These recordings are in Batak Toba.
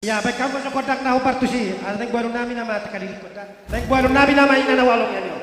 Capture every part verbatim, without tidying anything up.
Ia, baen hamu ma so gondang na hombar tusi, asa naeng boanonnami nama tangkas dilingkon da. Naeng boanonnami nama ina na ualong i, amiot.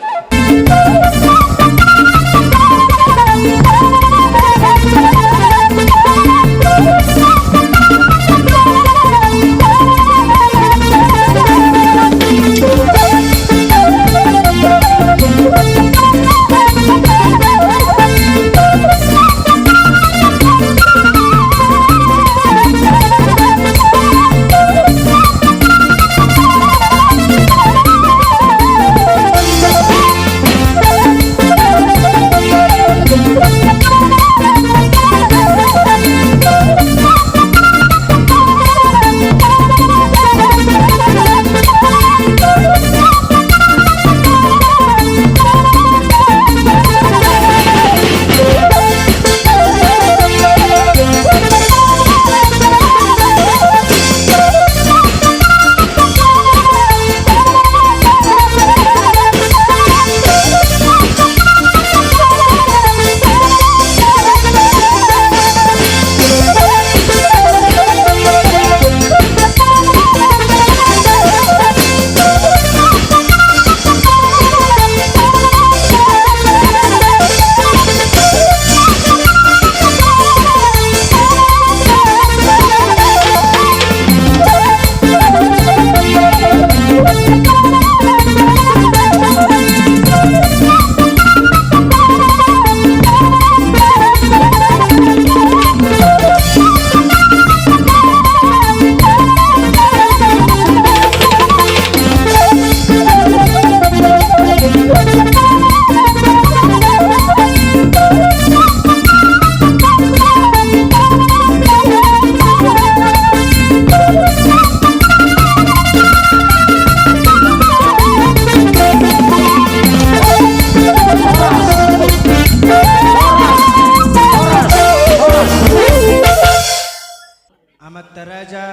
Amanta raja,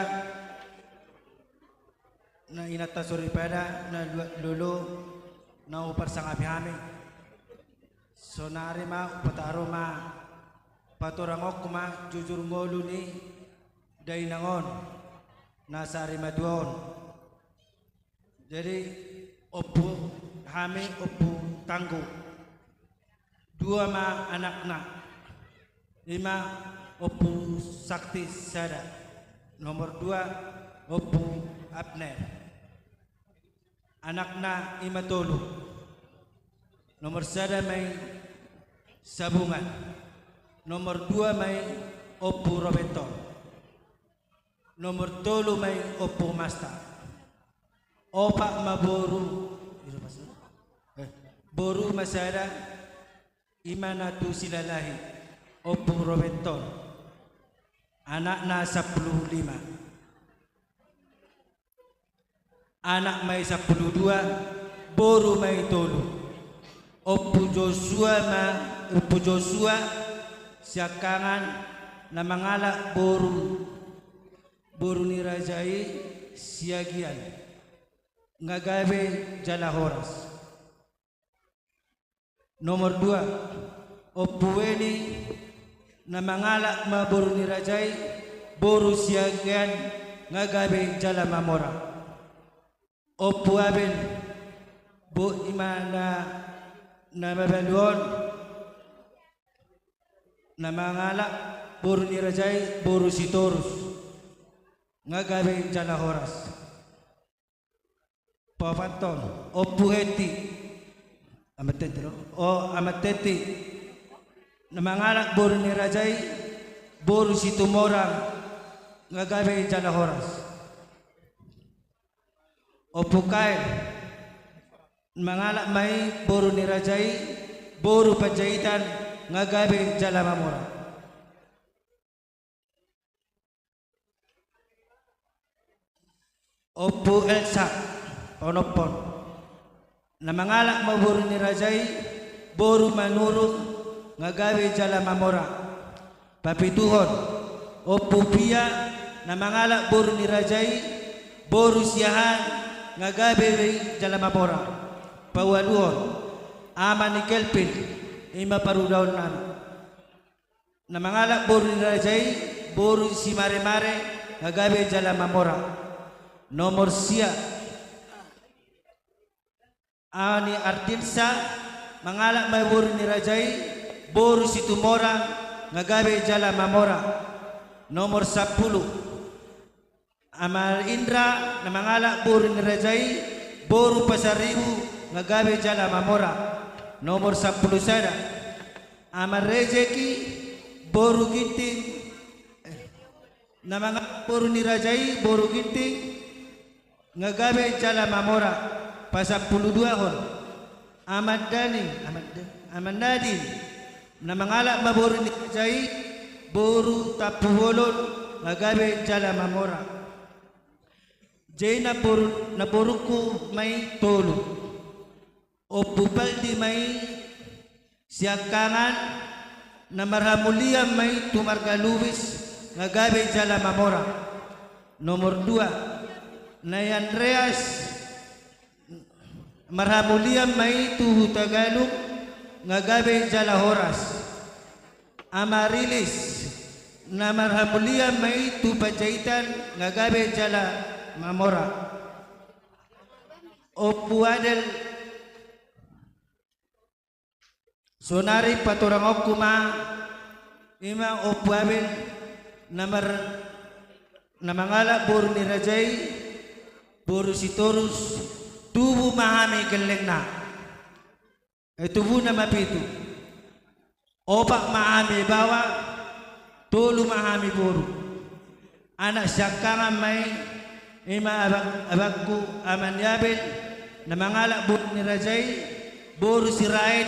na inanta soripada, na lua-, lolo, na huparsangapi hami. Saonari ma hupataru ma patorangonku ma jujur ngolu ni dainang on, na saari matua on. Jadi, ompu hami, Ompu Tanggu. Dua ma anakna. Ima Ompu Sakti sada. Nomor dua, Ompu Abner. Anakna ima tolu. Nomor sada ma i Sabungan. Nomor dua ma i Ompu Robenton. Nomor tolu ma i Ompu Masta. Opat ma boru, eh, boru ma sada, ima na tu Silalahi, Ompu Robenton. Anakna sampulu lima. Anak ma i sampulu dua, boru ma i tolu. Ompu Josua ma, Ompu Josua siangkangan na mangalap boru, boru ni raja i Siagian, nga gabe jala horas. Nomor dua, Ompu Weni na mangalap ma boru ni raja i, boru Siagian, nga gabe jala mamora. Ompu Abel, bo-, ima na, na mabalu on, na mangalap boru ni raja i, boru Sitorus, nga gabe jala horas. Paopathon, Ompu Heti. Amanta Heti do? O, Amanta Heti. Na mangalap boru ni raja i, boru Situmorang, nga gabe jala horas. Ompu Kael. Mangalap ma i boru ni raja i, boru Panjaitan, nga gabe jala mamora. Ompu Elsa, paonomhon. Na mangalap ma boru ni raja i, boru Manurung, nga gabe jala mamora. Papituhon, Ompu Pia, na mangalap boru ni raja i, boru Siahaan, nga gabe jala mamora. Paualuhon, ama ni Kelvin, ima parudaonnami. Na mangalap boru ni raja i, boru Simaremare, nga gabe jala mamora. Nomor sia, Ani Ardinsa, mangalap ma boru ni raja i, boru Situmorang, nga gabe jala mamora. Nomor sampulu, Ama Indra, na mangalap boru ni raja i, boru Pasaribu, nga gabe jala mamora. Nomor sampulu sada, Ama Rejeki, boru Ginting, eh, na mangalap boru ni raja i, boru Ginting, nga gabe jala mamora. Pasampulu duahon, Ama Dani, Ama Da-, Ama Nadin, na mangalap ma boru ni raja i, boru Tampubolon, nga gabe jala mamora. Jadi na boru, na borungku ma i tolu. Ompu Paldi ma i siangkangan, na marhamulian ma i tu marga Lubis, nga gabe jala mamora. Nomor dua, Nai Andreas, marhamulian ma i tu Hutagalung, nga gabe jala horas. Ama Rilis, na marhamulian ma i tu Panjaitan, nga gabe jala mamora. Ompu Adel, sonari patorangonku ma, ima Ompu Abel, na mar-, na mangalap boru ni raja i, boru Sitorus, tubu ma hami gellengna. Eh, tubuna ma pitu. Opat ma hami baoa, tolu ma hami boru. Anak siangkangan ma i, ima abang, abangku, Ama ni Abel, na mangalap boru ni raja i, boru Sirait,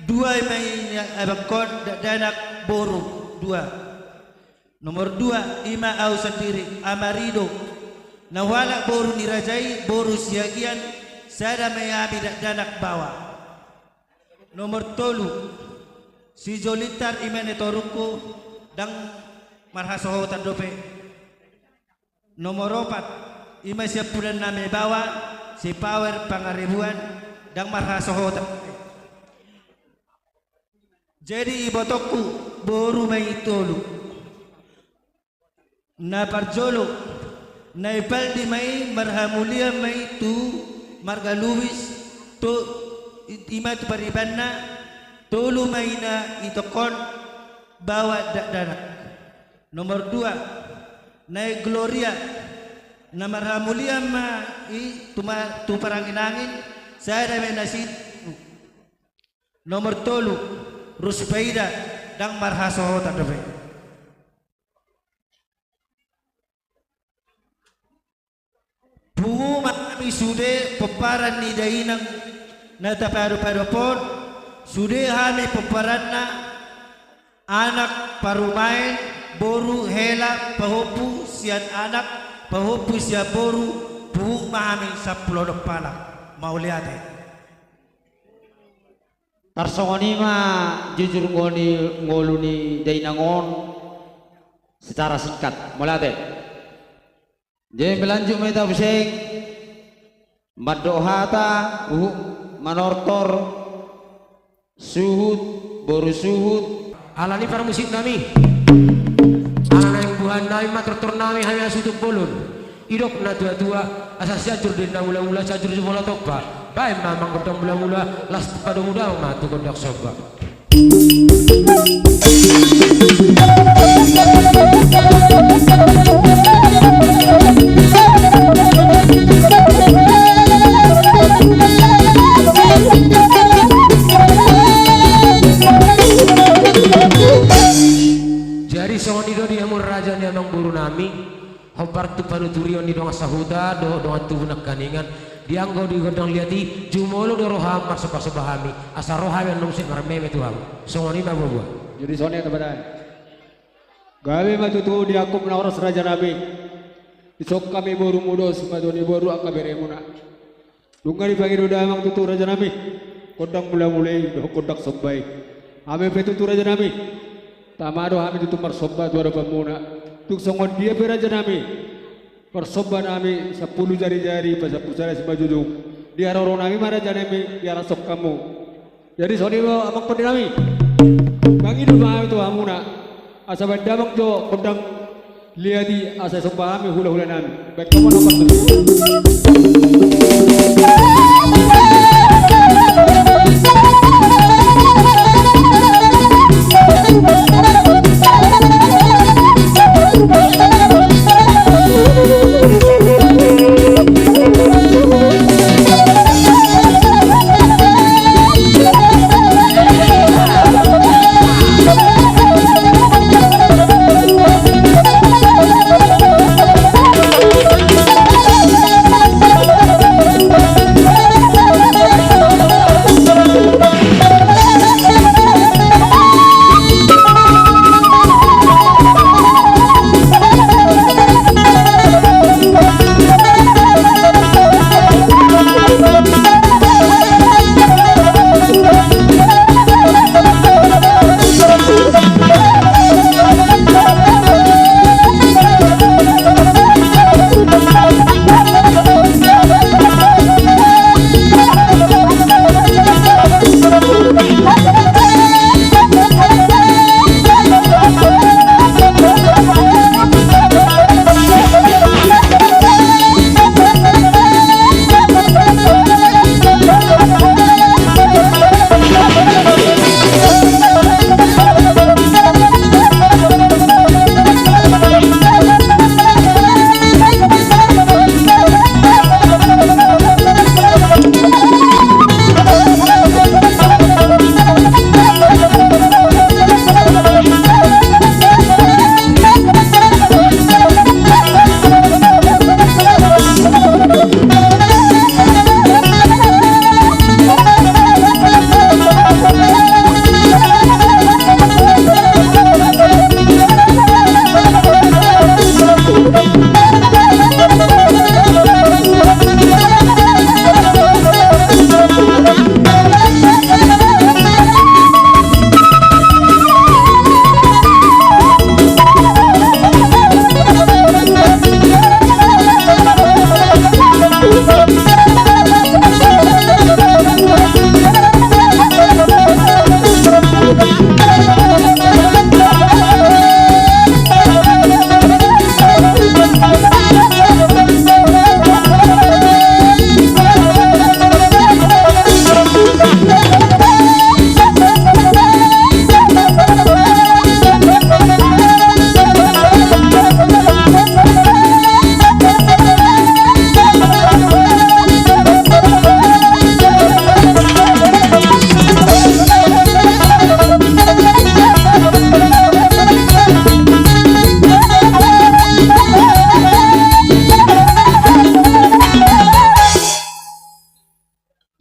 dua ma i ni abangkon, dakdanak boru, dua. Nomor dua, ima au sandiri, Ama Rido. Na hualap boru ni raja i, boru Siagian, sada ma i hami dakdanak baoa. Nomor tolu, si Jolintar ima ni torungku, ndang marhasohotan dope. Nomor opat, ima siampudan nami baoa, si Power Pangaribuan, ndang marhasohotan. Jadi ibotongku, boru ma i tolu. Na parjolo, Nai Paldi ma i marhamulian ma i tu marga Lubis, tu, i-, ima tu paribanna, tolu ma i na itongkon baoa dakdanak. Nomor dua, Nai Gloria, na marhamulian ma i tu ma-, tu parangin-angin, sada ma i na si. Nomor tolu, Ruspaida, ndang marhasohotan dope. Pungu ma hami sude pomparan ni dainang na tapadopadop on, sude hami pomparanna, anak parumaen, boru, hela, pahompu sian anak, pahompu sian boru, pungu ma hami sampulu onom halak. Mauliate. Tarsongon i ma jujur ngolu ni, ngolu ni dainang on secara singkat. Mauliate. Jadi melanjut ma hita muse mandok hata, huhut manortor, suhut, boru suhut. Alani parmusik nami, ala naeng buhan nami ma tortor nami hami hasuhuton bolon. Didok na tuatua, asa Sianjur do ninna mulamula, Sianjur do jumolo tompa. Baen ma amang gondang mulamula, laos padomu damang ma tu gondang somba. Jadi songon i do di hamu raja ni amangboru nami. Hombar tu panuturion ni dongan sahuta dohot dongan tubu nangkaningan, dianggo di gondang liat i, jumolo do roham marsombasomba hami, asa ro hami annon muse marmeme tu hamu. Songon i ma boa-boa. Jadi songon i ma boa-boa. Gabe ma tutu di angkup na horas raja nami. Dison hami borumu dohot simatua ni boru angka beremuna. Nunga dipangido damang tutu raja nami gondang mulamula i dohot gondang somba i. Hami pe tutu raja nami, tama do hami tutu marsomba tu adopanmuna. Tung songon dia pe raja nami, marsomba nami sampulu jarijari, pasampulu sada simanjujung. Di haroro nami ma raja nami, di arasok hamu. Jadi songon i ma amang pande nami. Mangido ma hami tu hamuna, asa baen damang jo gondang Liat i asa somba hami hula-hula nami. Baik, kamu nomor tujuh.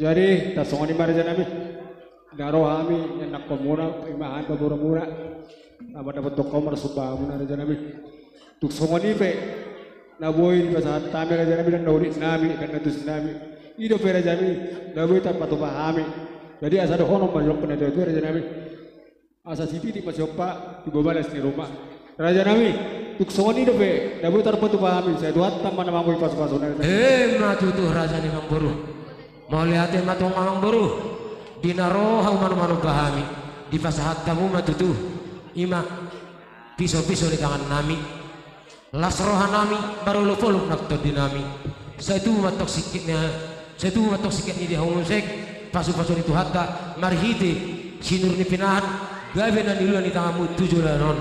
Jadi, tarsongon i ma raja nami. Na ro hami, ianakhonmuna, imahan, pamoruonmuna. Na mandapothon hamu marsomba hamuna raja nami. Tung songon i pe, na boi dipasahat hami raja nami, dan na unik nami, dan na tus nami. I dope raja nami, na boi tarpatupa hami. Jadi, asa dohonon ma di hon na tua-tua raja nami. Asa sititi ma siompa, di babalas ni ruma. Raja nami, tung songon i dope, na boi tarpatupa hami, sai Tuhanta ma na mamui pasu-pasu na. Ima tutu raja ni amangboru. Mauliate ma tong amangboru. Di na ro hamu manu-manu ba hami. Dipasahat hamu ma tutu. Ima piso-piso ni tangan nami. Las roha nami, marolop-olop nang tondi nami. Sai tubu ma tong singkit ni, sai tubu ma tong singkit ni dia hamu muse, pasu-pasu ni Tuhanta, marhite sinur ni pinahan, gabe na niula ni tanganmu tu joloan on.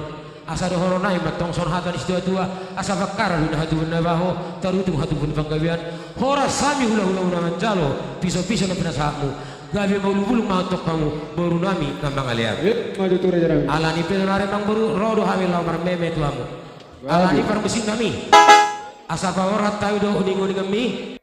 Asa dohonon nami ma tong songon hata ni situa-tua, asa pangkara do na hatubuan na baho, tarutung hatubuan panggabean, horas hami hula-hula na manjalo, piso-piso na pinasahatmu, gabe maulung-ulung ma tong hamu, boru nami na mangalean. Ima tutu raja nami. Alani pe do nari amangboru, ro do hami laho marmeme tu hamu. Alani parmusik nami. Asa paborhat hami do uning-uninganmi.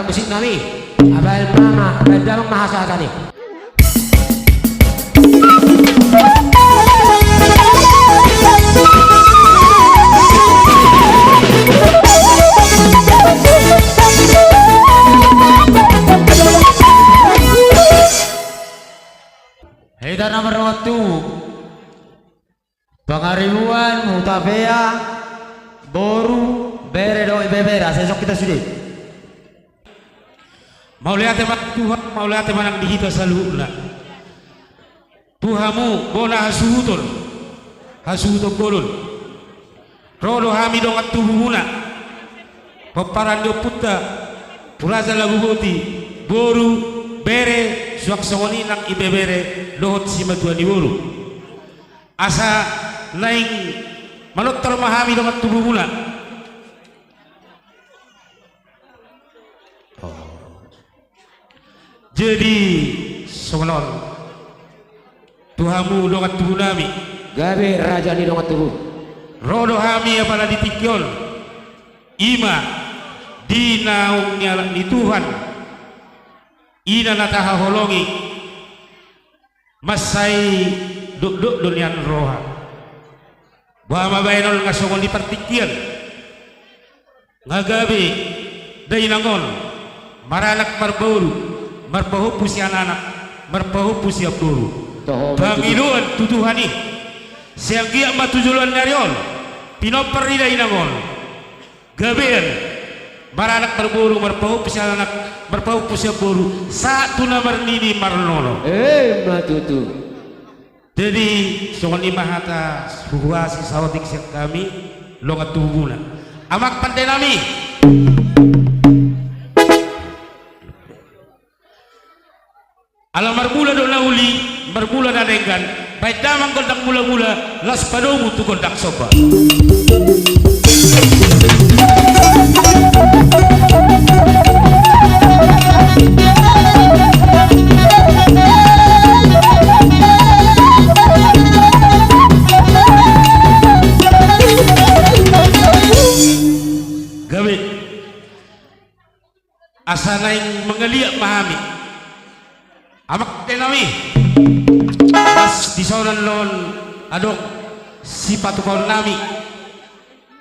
Musik nami, abaen ma, abaen damang ma hasahatan i. Hita na marroha tu Pangaribuan, hutapea, boru, bere dohot ibebere, asa dison hita sude. Mauliate ma Tuhan, mauliate ma nang di hita saluhutna. Tu hamu bona hasuhuton, hasuhuton bolon. Ro do hami dongan tubumuna, pomparan ni ompunta, tu Raja Laguboti, boru, bere, suang songon i nang ibebere, dohot simatua ni boru. Asa naeng manortor ma hami dongan tubumuna. Jadi songon on, tu hamu dongan tubunami. Gabe raja ni dongan tubu. Ro do hami apala di tingki on, i ma di naung nialap ni Tuhan, i na na tahaholongi. Mansai dokdok do nian roha. Boha ma baenon nga songon i partingkian. Nga gabe dainang on maranak marboru, marpahompu sian anak, marpahompu sian boru. Toho ma tutu. Pangidoan tu Tuhan i, sai anggiat ma tu joloan ni ari on pinompar ni dainang on gabean maranak marboru, marpahompu sian anak, marpahompu sian boru, sahat tu na marnini marnono. Emma tutu. Jadi songon i ma hata huhuasi saotik sian hami dongan tubumuna. Amang pandenami, ala marmula do na uli, marmula na denggan, baen damang gondang mulamula, laos padomu tu gondang somba. Gabe. Asa naeng mangaliat ma hami. Amang pandenami, las dison annon adong sipatupaonnami.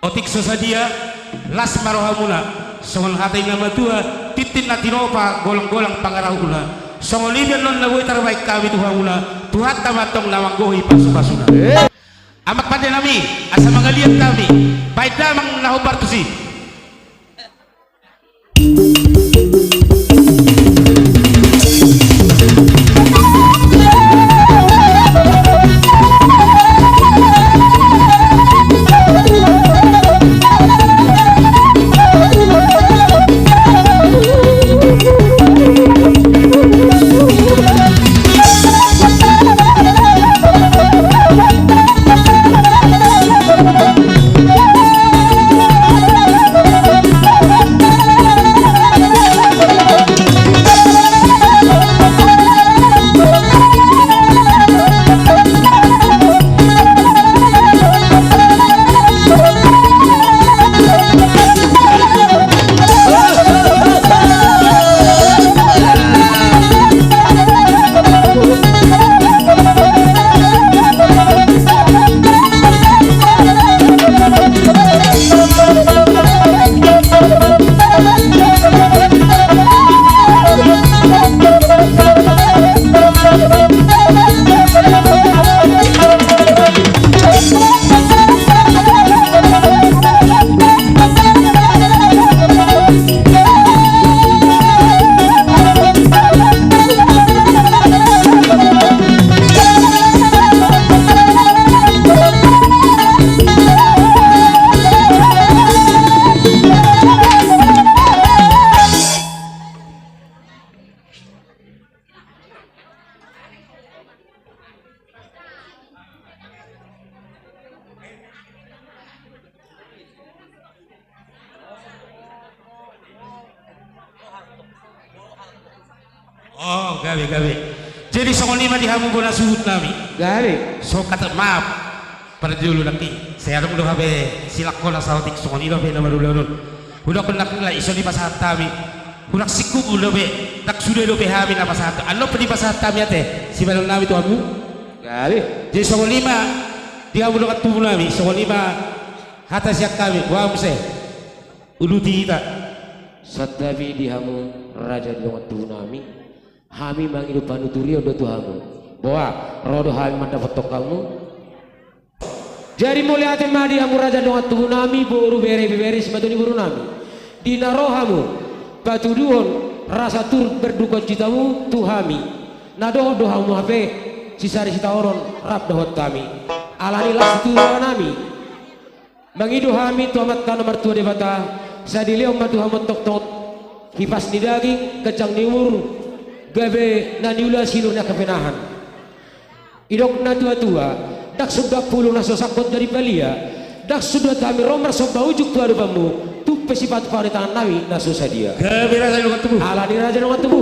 Otik so sadia, las ma rohamuna. Songon hata ni na matua, tintin na tinopa, golang-golang pangarahutna. Songon i pe annon na boi tarbaen hami tu hamuna, Tuhanta ma antong na manggohi pasupasuna. Amang pandenami, asa mangaliat hami, baen damang na hombar tusi. Oh, gabe, gabe. Jadi songon i ma di hamu bona suhut nami. Gabe. So kata maaf. Parjolo nangkin. Sai adong do hape silangkona saotik songon i do hape na marulaon on. Hudokkon nangkin, lae, ison i pasahat hami. Hurang singkop dope, ndang sude dope hami na pasahat. Alai pe dipasahat hami ate, sibahenon nami tu hamu. Gabe. Jadi songon i ma di hamu dongan tubu nami, songon i ma hata sian hami, boha muse. Uduti hita. Santabi di hamu raja ni dongan tubu nami. Hami mangido panuturion do tu hamu. Boha, ro do hami mandapothon hamu. Jadi mauliate ma di hamu raja dongan tubu nami, boru, bere, ibebere, simatua ni boru nami. Di na ro hamu patuduhon rasa turut berdukacitamu tu hami, na dohot do hamu hape sisari sitaonon rap dohot hami. Alani las tu roha nami mangido hami tu Amanta na martua Debata, sai dilehon ma tu hamu tongtong hipas ni daging, ganjang ni umur, gabe na niula sinur ni angka penahan. Didok na tuatua, ndang sundat pulung na so sangkot jadi palia, ndang sundat hami ro marsomba ujung tu adopanmu, tung pe sipatupaon ni tangan nami na so sadia. Gabe raja dongan tubu. Alani raja dongan tubu,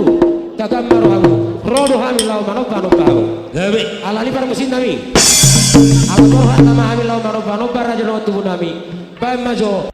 tagam ma rohamu, ro do hami laho manomba-nomba hamu. Gabe. Alani parmusiknami, ala borhat nama hami laho manomba-nomba raja dongan tubu nami. Baen ma jo.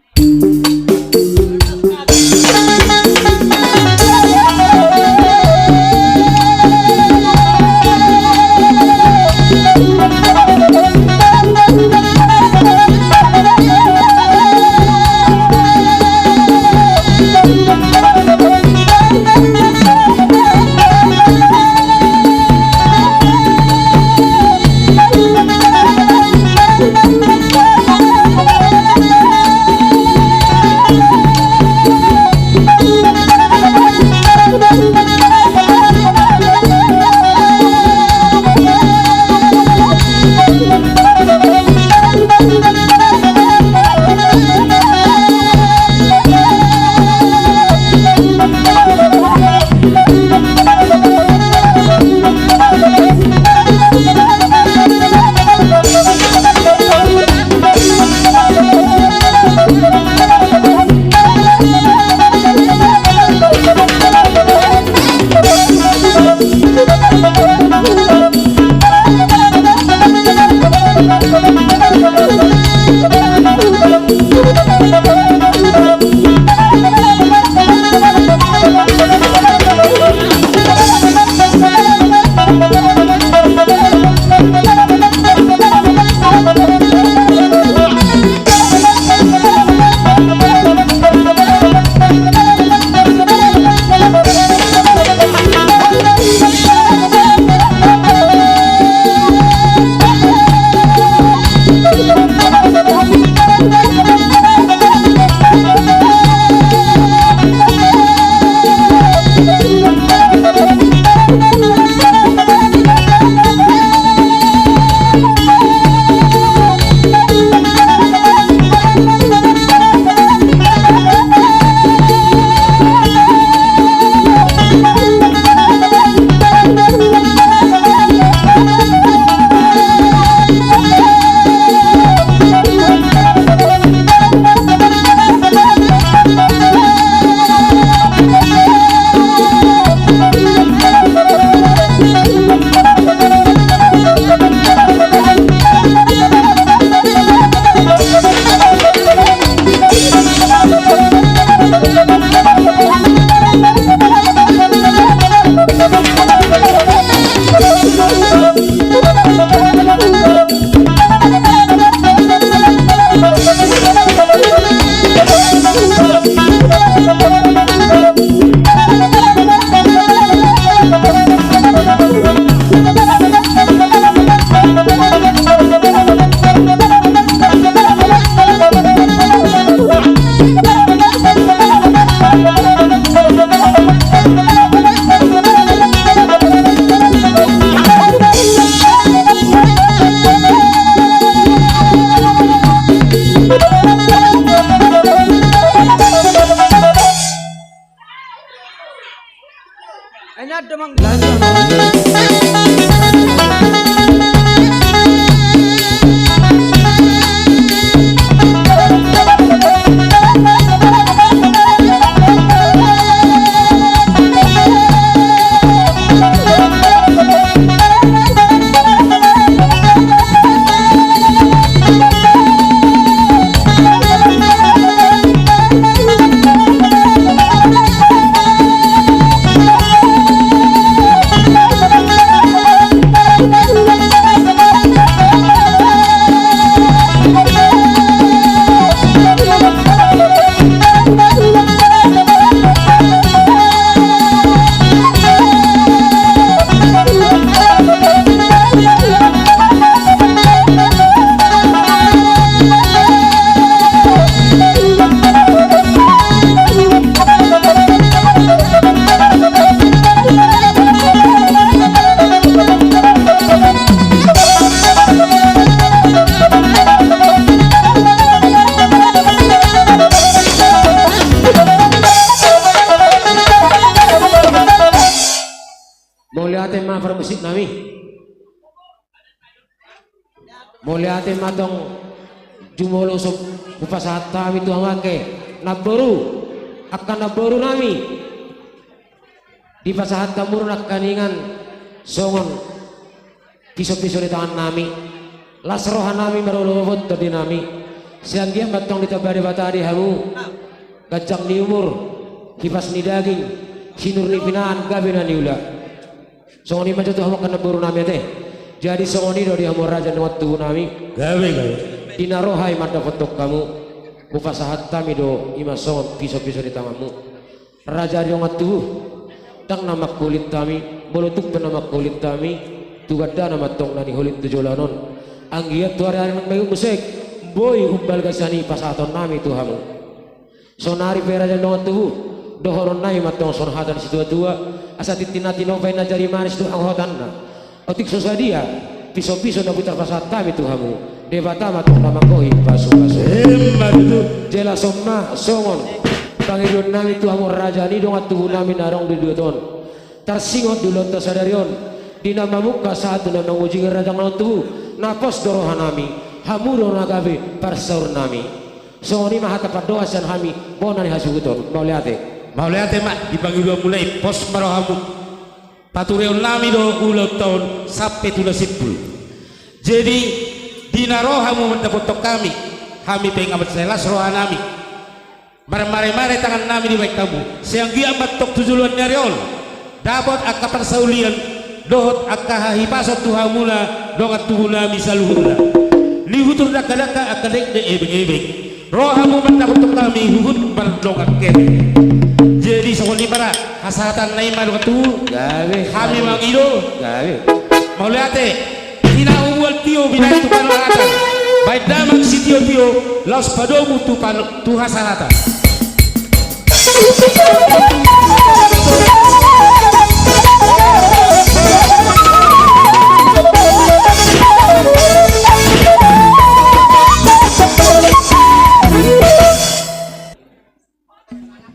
Ate ma parmusik nami. Mauliate ma tong jumolo so hupasahat hami tu hamu angka namboru, angka namboru nami. Dipasahat hamu do nangkiningan songon piso-piso ni tangan nami. Las roha nami marolopolop tondi nami. Sai anggiat ma tong ditamba Debata di hamu ganjang ni umur, hipas ni daging, sinur ni pinahan, gabe na niula. Songon i ma jo tu hamu angka namboru nami ate. Jadi songon i do di hamu raja ni dongan tubu nami. Gabe, gabe. Di na ro hami mandapothon hamu, hupasahat hami do i ma songon piso-piso ni tanganmu. Raja ni dongan tubu, ndang na mangholit hami, molo tung pe na mangholit hami, tu gandana ma tong na niholit tu joloan on. Anggiat tu ari-ari naeng mangihut muse, boi umbalga sian i pasahaton nami tu hamu. Saonari pe raja ni dongan tubu, dohonon nami ma tong songon hata ni situa-tua, asa tintin na tinopa i na jadi manis do hagogotanna. Otik so sadia piso-piso na boi tarpasahat hami tu hamu, Debata ma tong na manggohi pasu-pasu. Emma tutu. Jala songon ma songon pangidoan nami tu hamu raja ni dongan tubu nami na adong di duhut on. Tarsingot di ulaonta sadari on, di na mamungka sahat tu na mangujingi raja ni dongan tubu, na pos do roha nami, hamu do na gabe parsaur nami. Songon i ma hata pandohan sian hami bona ni hasuhuton. Mauliate. Mauliate ma di pangidoanmuna i, pos ma rohamu. Patureon nami do ulaonta on sampe tu na simpul. Jadi di na ro hamu mandapothon hami, hami pe nga mansai las roha nami. Marmare-mare tangan nami dibahen hamu, sai anggiat ma tong tu joloan ni ari on dapot angka parsaulian dohot angka hahipason tu hamuna dongan tubu nami saluhutna. Lihutur dangka-dangka angka dekdek ebeng-ebeng. Ro hamu mandapothon hami huhut mardongan kene. Jadi songon i ma ra, hasahatan na i ma dongan tubu. Gabe, hami gabe. Mangido. Gabe. Mauliate. Ina humual tio binahen tu panolatan. Bahen damang sitio-tio laos padomu tu pano-, tu hasahatan.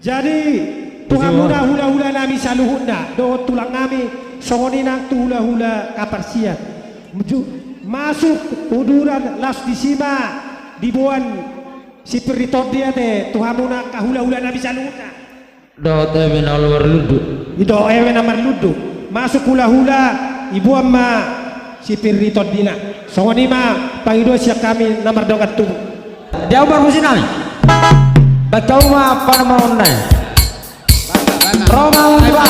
Jadi tu hamuna hula-hula nami saluhutna dohot tulang nami, songon i nang tu hula-hula Kaparsian. Ju-, masuk uduran laos disi ma diboan sipir ni tondi ate tu hamuna angka hula-hula nami saluhutna. Dohot eme na olo marlundu. Dohot eme na marlundu. Masuk hula-hula, iboan ma sipir ni tondina. Songon i ma pangidoan sian hami na mardongan tubu. Dia umar musinami. Baca uma apa nama undai. Roma Ultra.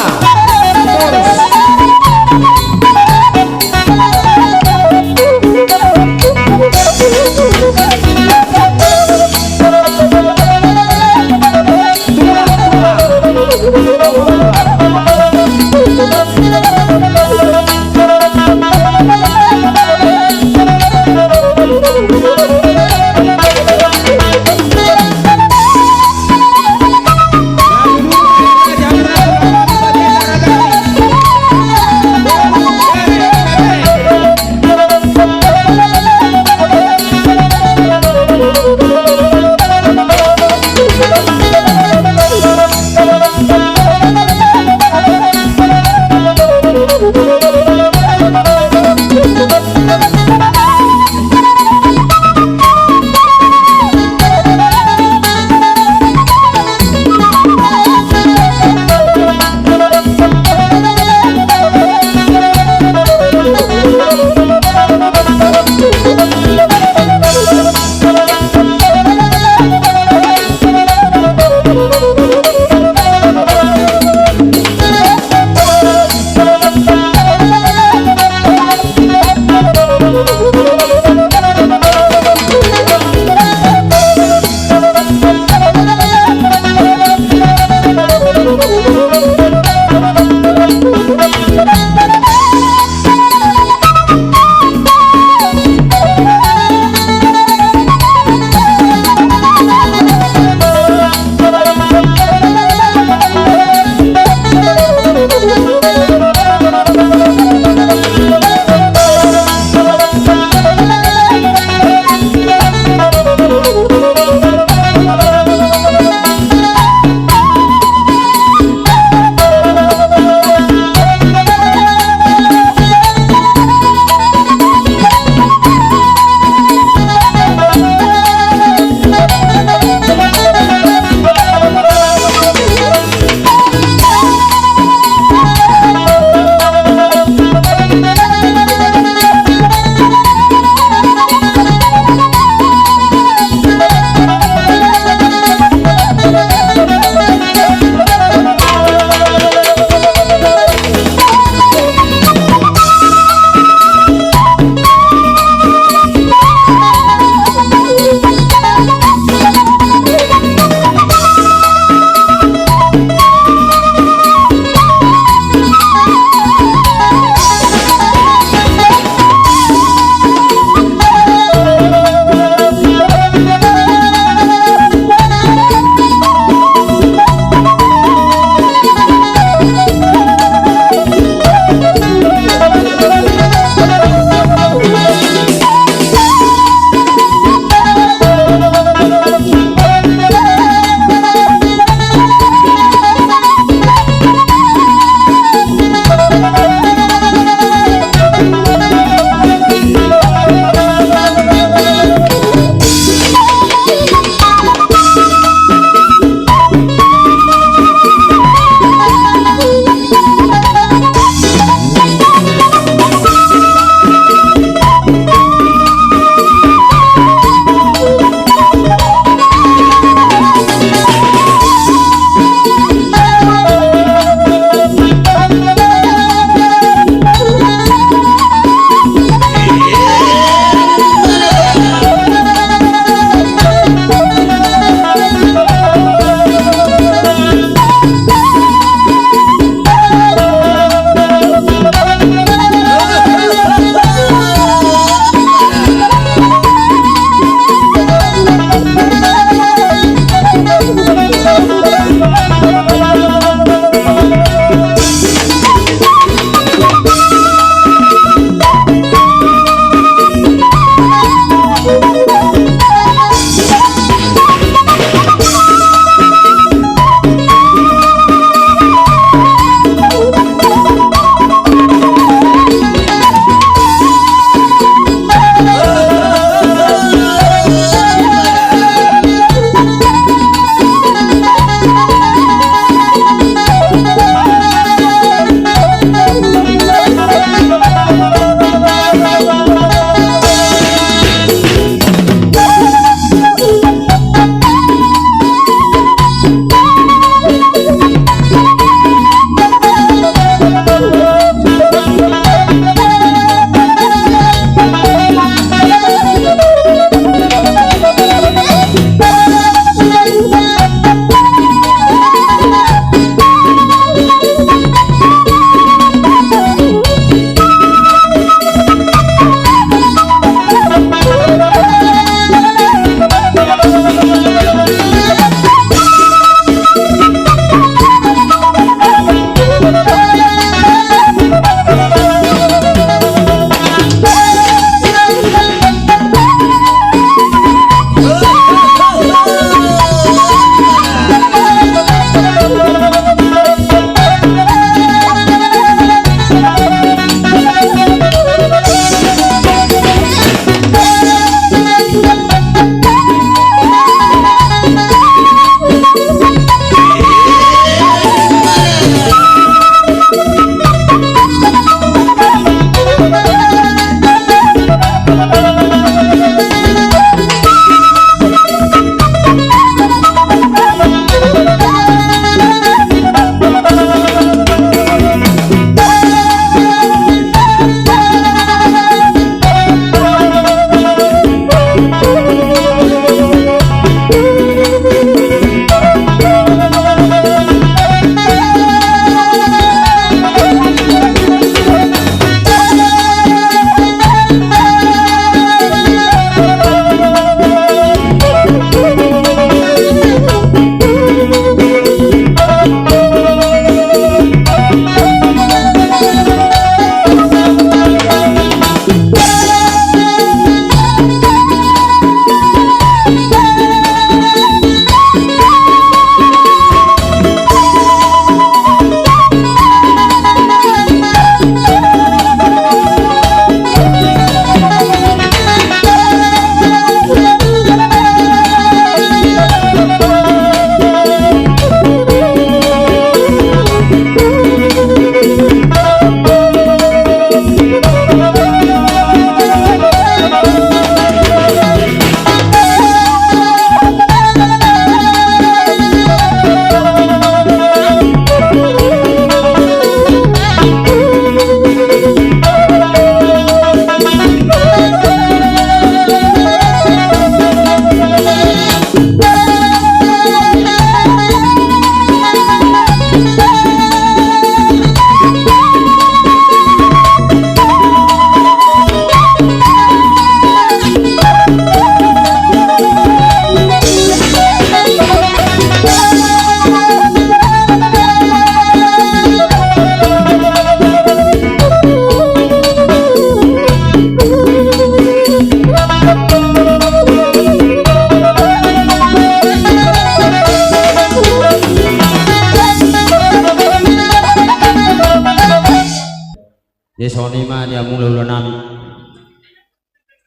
Jadi songon i ma di hamu hulahula nami.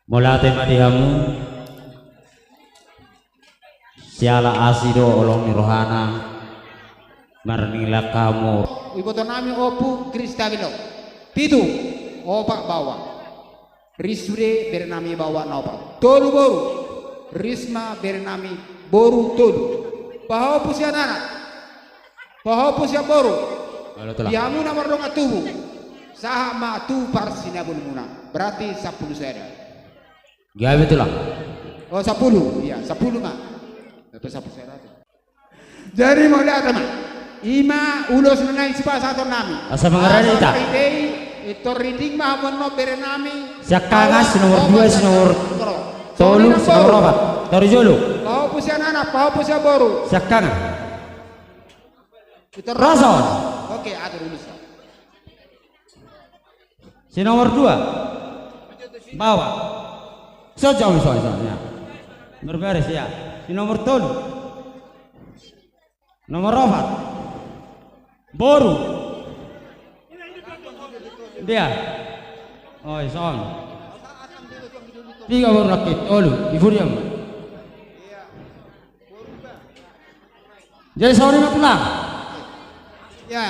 Mauliate ma di hamu. Siala asi do holong ni rohana marnilak hamu. Iboto nami Ompu Kristabilo. Pitu, opat baoa. Ris sude bere nami baoa na opat. Tolu boru. Ris ma bere nami boru tolu. Pahompu sian anak. Pahompu sian boru. Halo, tulang. Di hamu na mardongan tubu. Sahat ma tu parsinabulmuna. Berarti sampulu sada. Gabe, tulang. Oh, sampulu. Iya, sampulu ma. Dapat sampulu sada. Jadi mauliate ma. I ma ulos na naeng sipasahaton nami. Asa mangarade hita. Asa marhite i, pintor rinding ma hamu annon bere nami. Siangkangan, si nomor dua, si nomor tolu, si nomor opat. Taru jolo. Pahompu sian anak, pahompu sian boru. Siangkangan. Ro son. Oke, atur ulos. Si nomor dua. Baoa. Sojau, sojau, sojau, ya. Berberes, ya. Si nomor tolu. Nomor opat. Boru. Dia. Oh, son. Tiga boru laki, tolu. Ibu dia. Jadi songon i ma, tulang. Ya.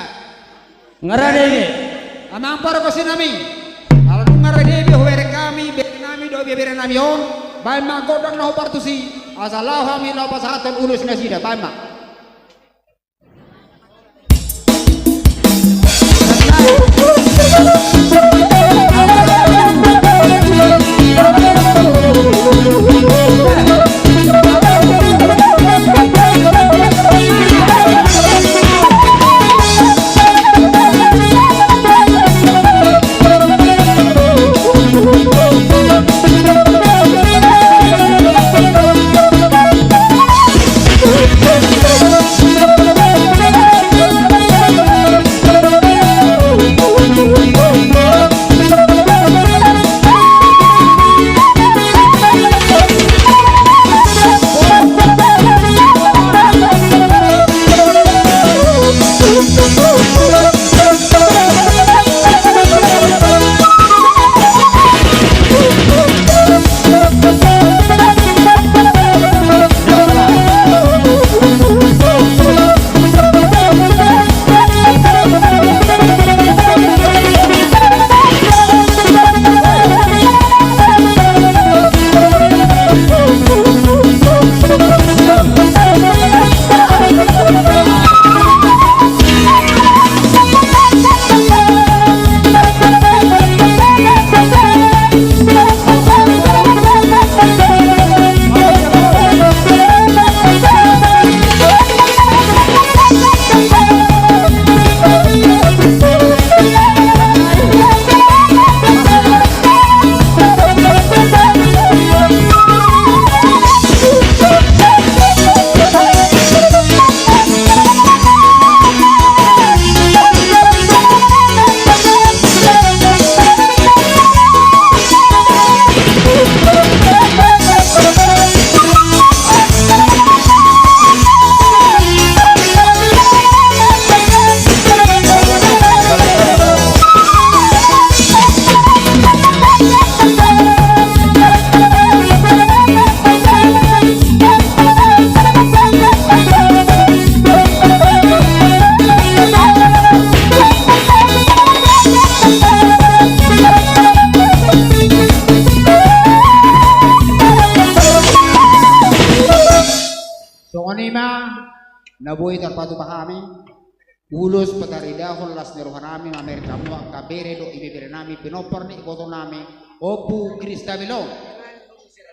Ngarade be. Amang pargonsi nami. Ala dung ngarade be hubereng hami bere nami dohot bibere nami on, baen ma gondang na hombar tusi, asa laho hami laho pasahathon ulos nasida, baen ma. Songon i ma na boi tarpatupa hami. Ulos pataridahon las ni roha nami mamereng hamu angka bere dohot ibebere nami pinompar ni iboto nami Ompu Kristabilo.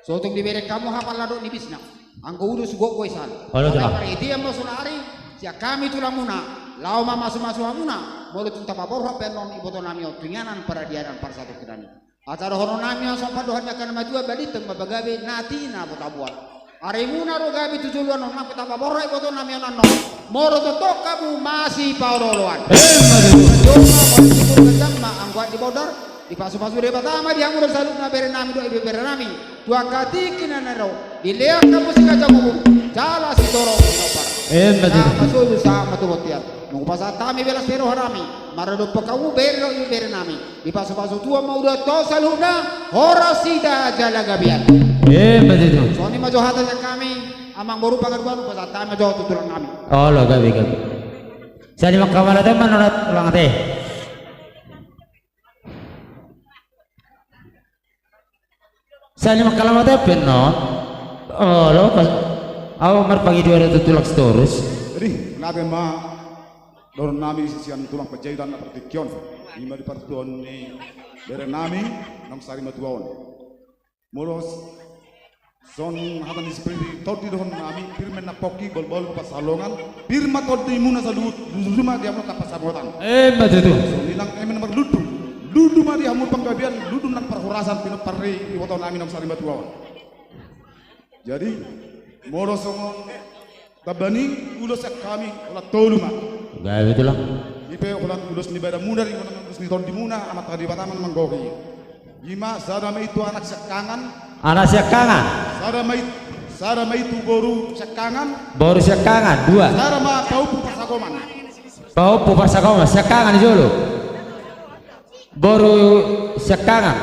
So tung dibereng hamu hapal na dohot ni bisna, anggo ulos gogoi san. Halo, tulang. Marhite i ma sonari sian hami tulangmuna laho mamasumasu hamuna molo tung tapaborhat pe annon iboto nami on tu inganan paradianan parsatongkinan i. Asa dohonon nami on songon pandohan ni angka na matua, balintang ma pagabe, na tina ma taboan. Arimuna do gabe tu joloan on nang pe tapaborhat iboto nami on annon. Molo tongtong hamu masipaolooloan. Emma tutu. Jomma molo tutu gajang ma anggo adat ni bodar, dipasupasu Debata ma di hamu dohot saluhutna bere nami dohot ibebere nami tu angka tingki na naeng ro. Dilehon hamu sigajang umur jala sitorop pinompar. Emma tutu. Sahat ma solu, sahat ma tu bontean. Nunga pasahat hami belas ni roha nami. Maradophon hamu bere dohot ibebere nami. Dipasupasu Tuhan ma ulaonta saluhutna, horas hita jala gabean. Emma tutu. Songon i ma jo hata sian hami, amangboru pangaduan, pasahat hami ma jo tu tulang nami. Olo, gabe, gabe. Sali mangkamalate ma nona tulang ate. Sali mangkalamate pe non. Olo, pas. Au marpangidoan do tu tulang Sitorus. Jadi, nate ma dohonon nami sian tulang Panjaitan na partingkian. I ma di partuaon ni bere nami, naung sari matua on. Molo songon hata ni si Peri, tondi dohonon nami, pir ma inna pongki, bahulbahul pansalongan, pir ma tondimuna saluhut, dudu ma di hamu angka pansamotan. Emma tutu. Songon i nang eme na marlundu, lundu ma di hamu panggabean, lundu nang parhorasan, pinompar ni iboto nami naung sari matua on. Jadi, molo songon tamba ni ulos sian hami, holan tolu ma. Gabe tulang. I pe holan ulos ni badanmuna, ringan ulos ni tondimuna, Amanta Debata ma na manggohi. I ma, sada ma i tu anak siangkangan. Anak siangkangan. Sada ma i, sada ma i tu boru siangkangan. Boru siangkangan, dua. Sada ma pahompu parsagoman. Pahompu parsagoman, siangkangan i jolo. Boru siangkangan.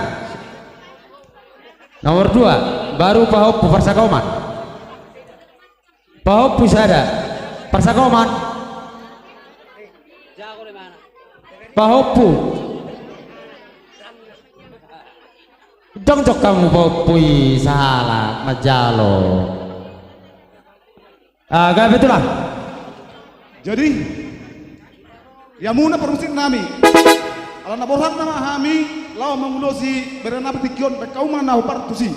Nomor dua, baru pahompu parsagoman. Pahompu sada. Parsagoman. Pahompu. Dong jok hamu pahompu i sahalak manjalo. Ah, gabe tulang. Jadi, di hamuna parmusik nami. Ala na borhat nama hami, laho mangulosi bere nami tingki on, baen hamu ma na hombar tusi.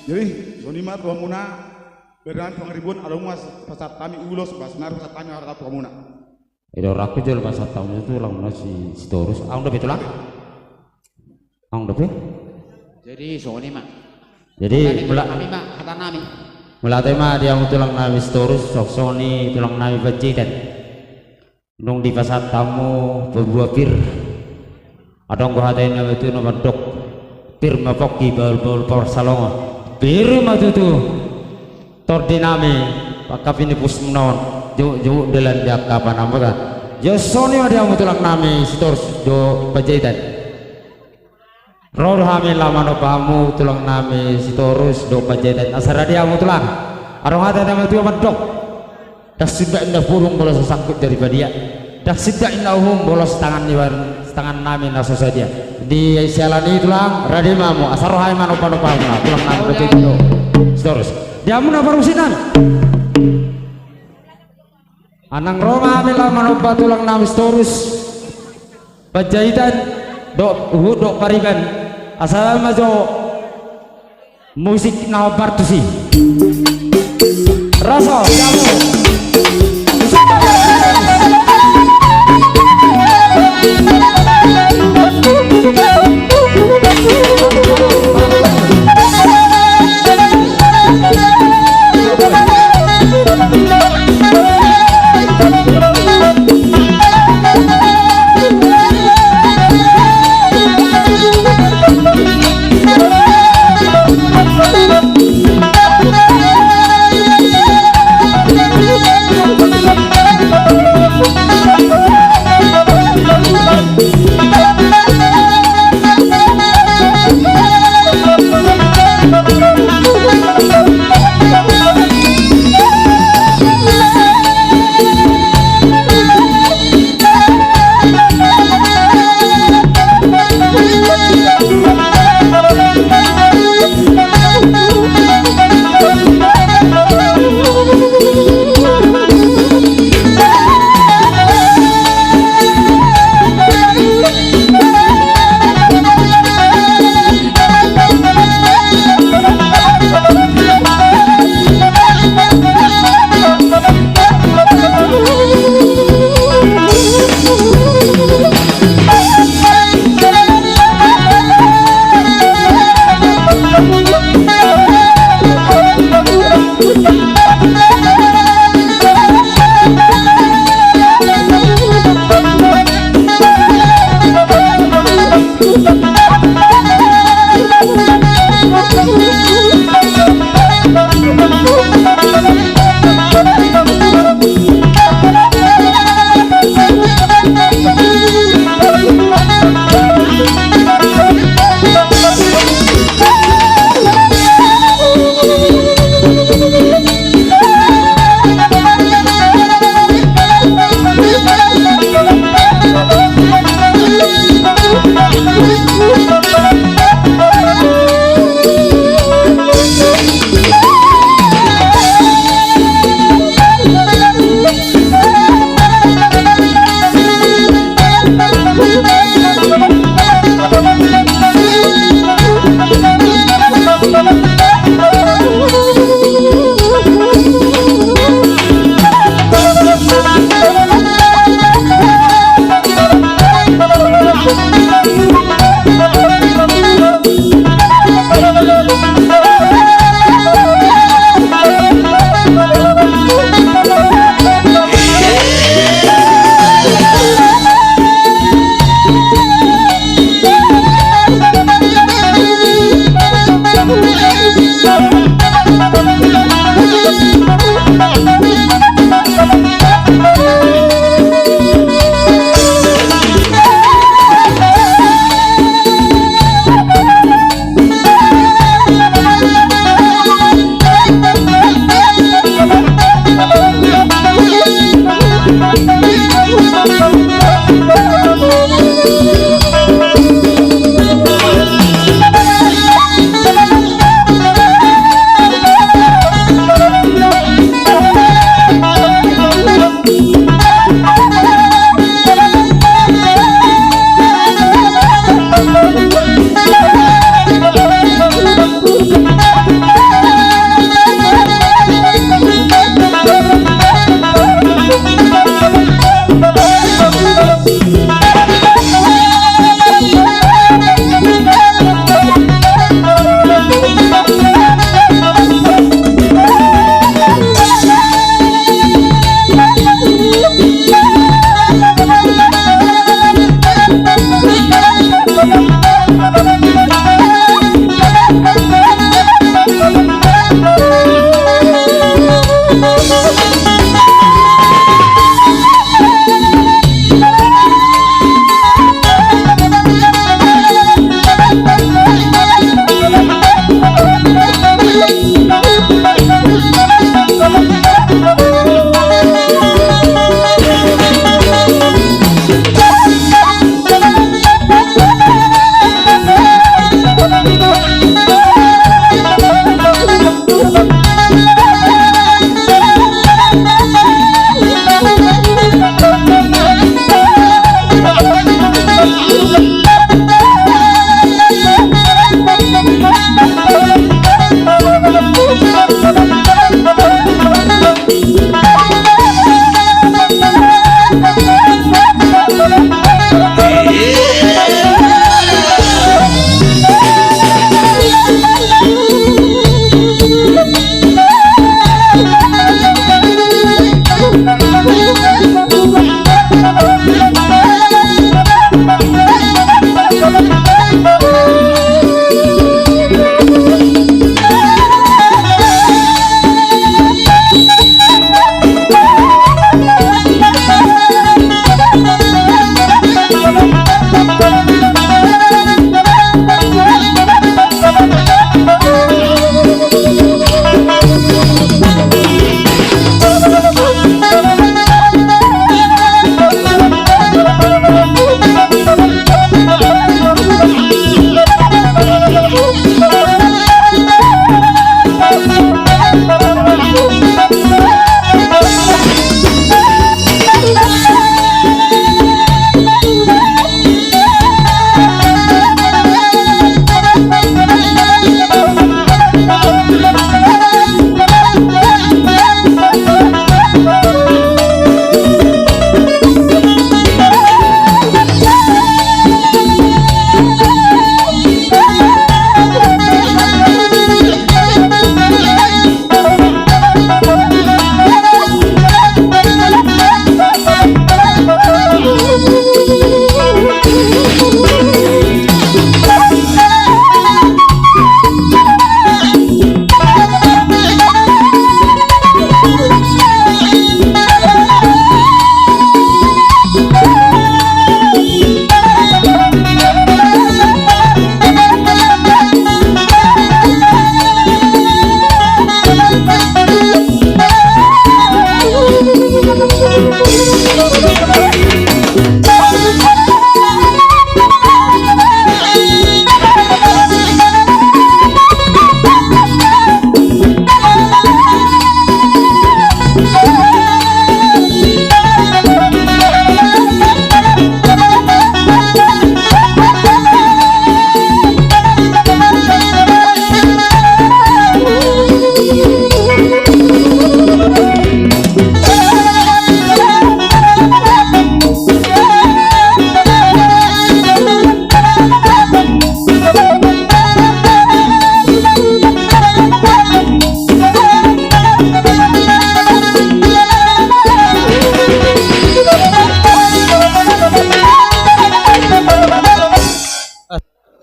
Jadi, songon i ma tu hamuna, bere nami Pangaribuan, adong ma pasahat hami ulos, bah, sonari pasahat hami hata tu hamuna. Ida, rohangku jolo pasahat hamu tu tulang nami si, Sitorus. Adong dope tulang? Adong dope? Jadi, songon i ma. Jadi, hata ni mula-, nami ma, hata nami. Mauliate ma di hamu tulang nami Sitorus, suang songon i tulang nami Panjaitan. Dung dipasahat hamu paboa pir. Adong do hata ni na tutu na mandok. Pir ma pongki, bahulbahul parsalongan. Pir ma tutu tondi nami, pangkapini pus muna on, jumukjumuk dalan di angka panambotan. Jadi songon i ma di hamu tulang nami Sitorus dohot Panjaitan. Ro do hami laho manomba hamu tulang nami Sitorus dohot Panjaitan. Asa rade hamu tulang. Adong hata ni na tutu na mandok. Ndang sindak inna burung molo so sangkut jari badia. Ndang sindak inna uhum molo so tangan ni bar-, so tangan nami na so sadia. Di siala ni i tulang, rade ma hamu, asa ro hami manomba-nomba hamu na, tulang nami Panjaitan dohot Sitorus. Di hamu na parmusik nami. Unang ro ma hami laho manomba tulang nami Sitorus. Panjaitan, dohot, huhut dohot Pariban, asa ma jo musik na hombar tusi. Roso, jamu.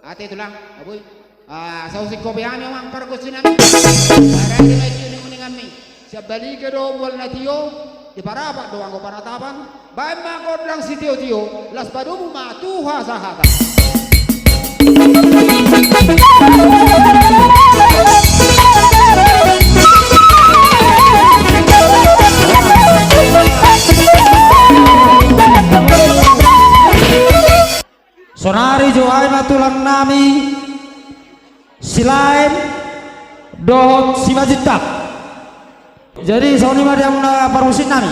Ate tulang, abui. Ah, sausik kopi hami amang pargonsi nami. Barang di mai tio ni uningan mi. Sian Baliga do mual na tio, di Parapat do anggo panatapan. Baen ma gondang sitio-tio, las padomu ma tu hasahatan. Sonari jo ai ma tulang nami, Silaen dohot Simanjuntak. Jadi songon i ma di hamuna parmusik nami.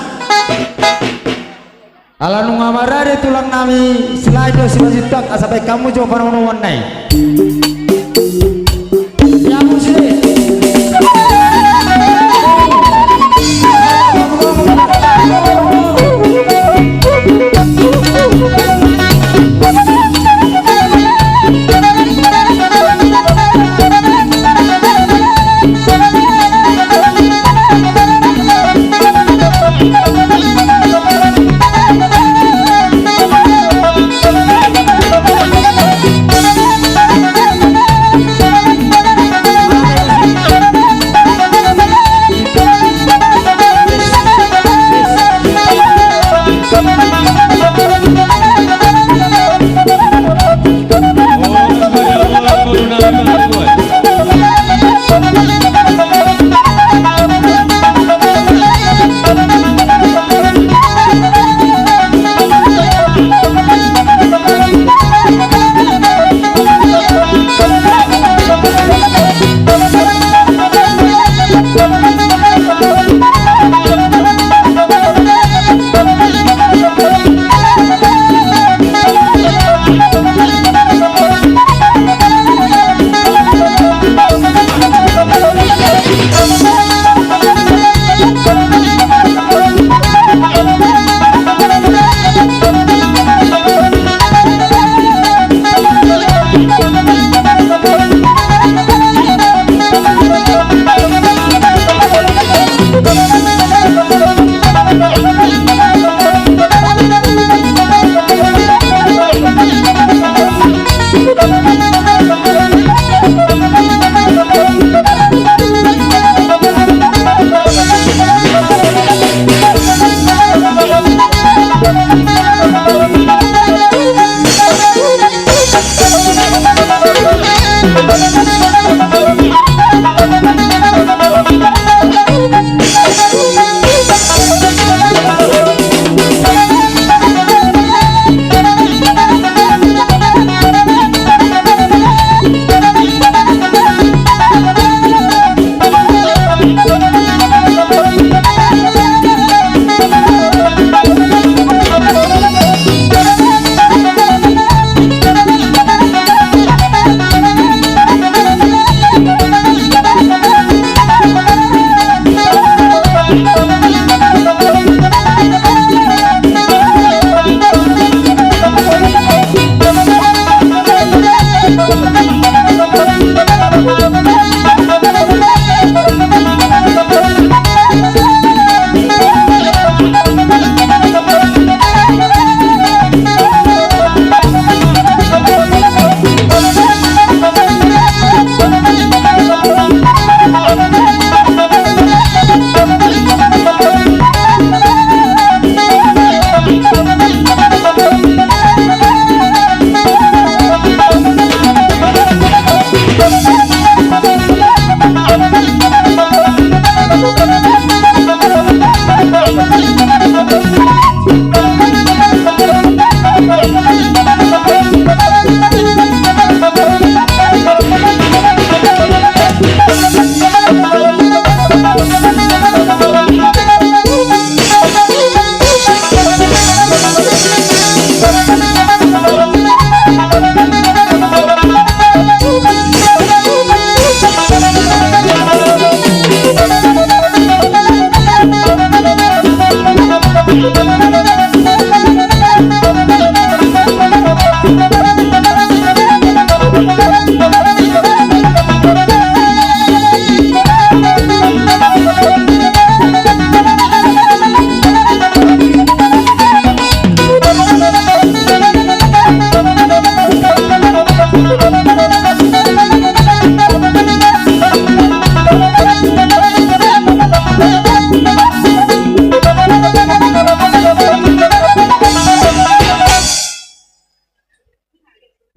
Ala nunga marade tulang nami Silaen dohot Simanjuntak, asa baen hamu jo panonongan na i. Ia musik.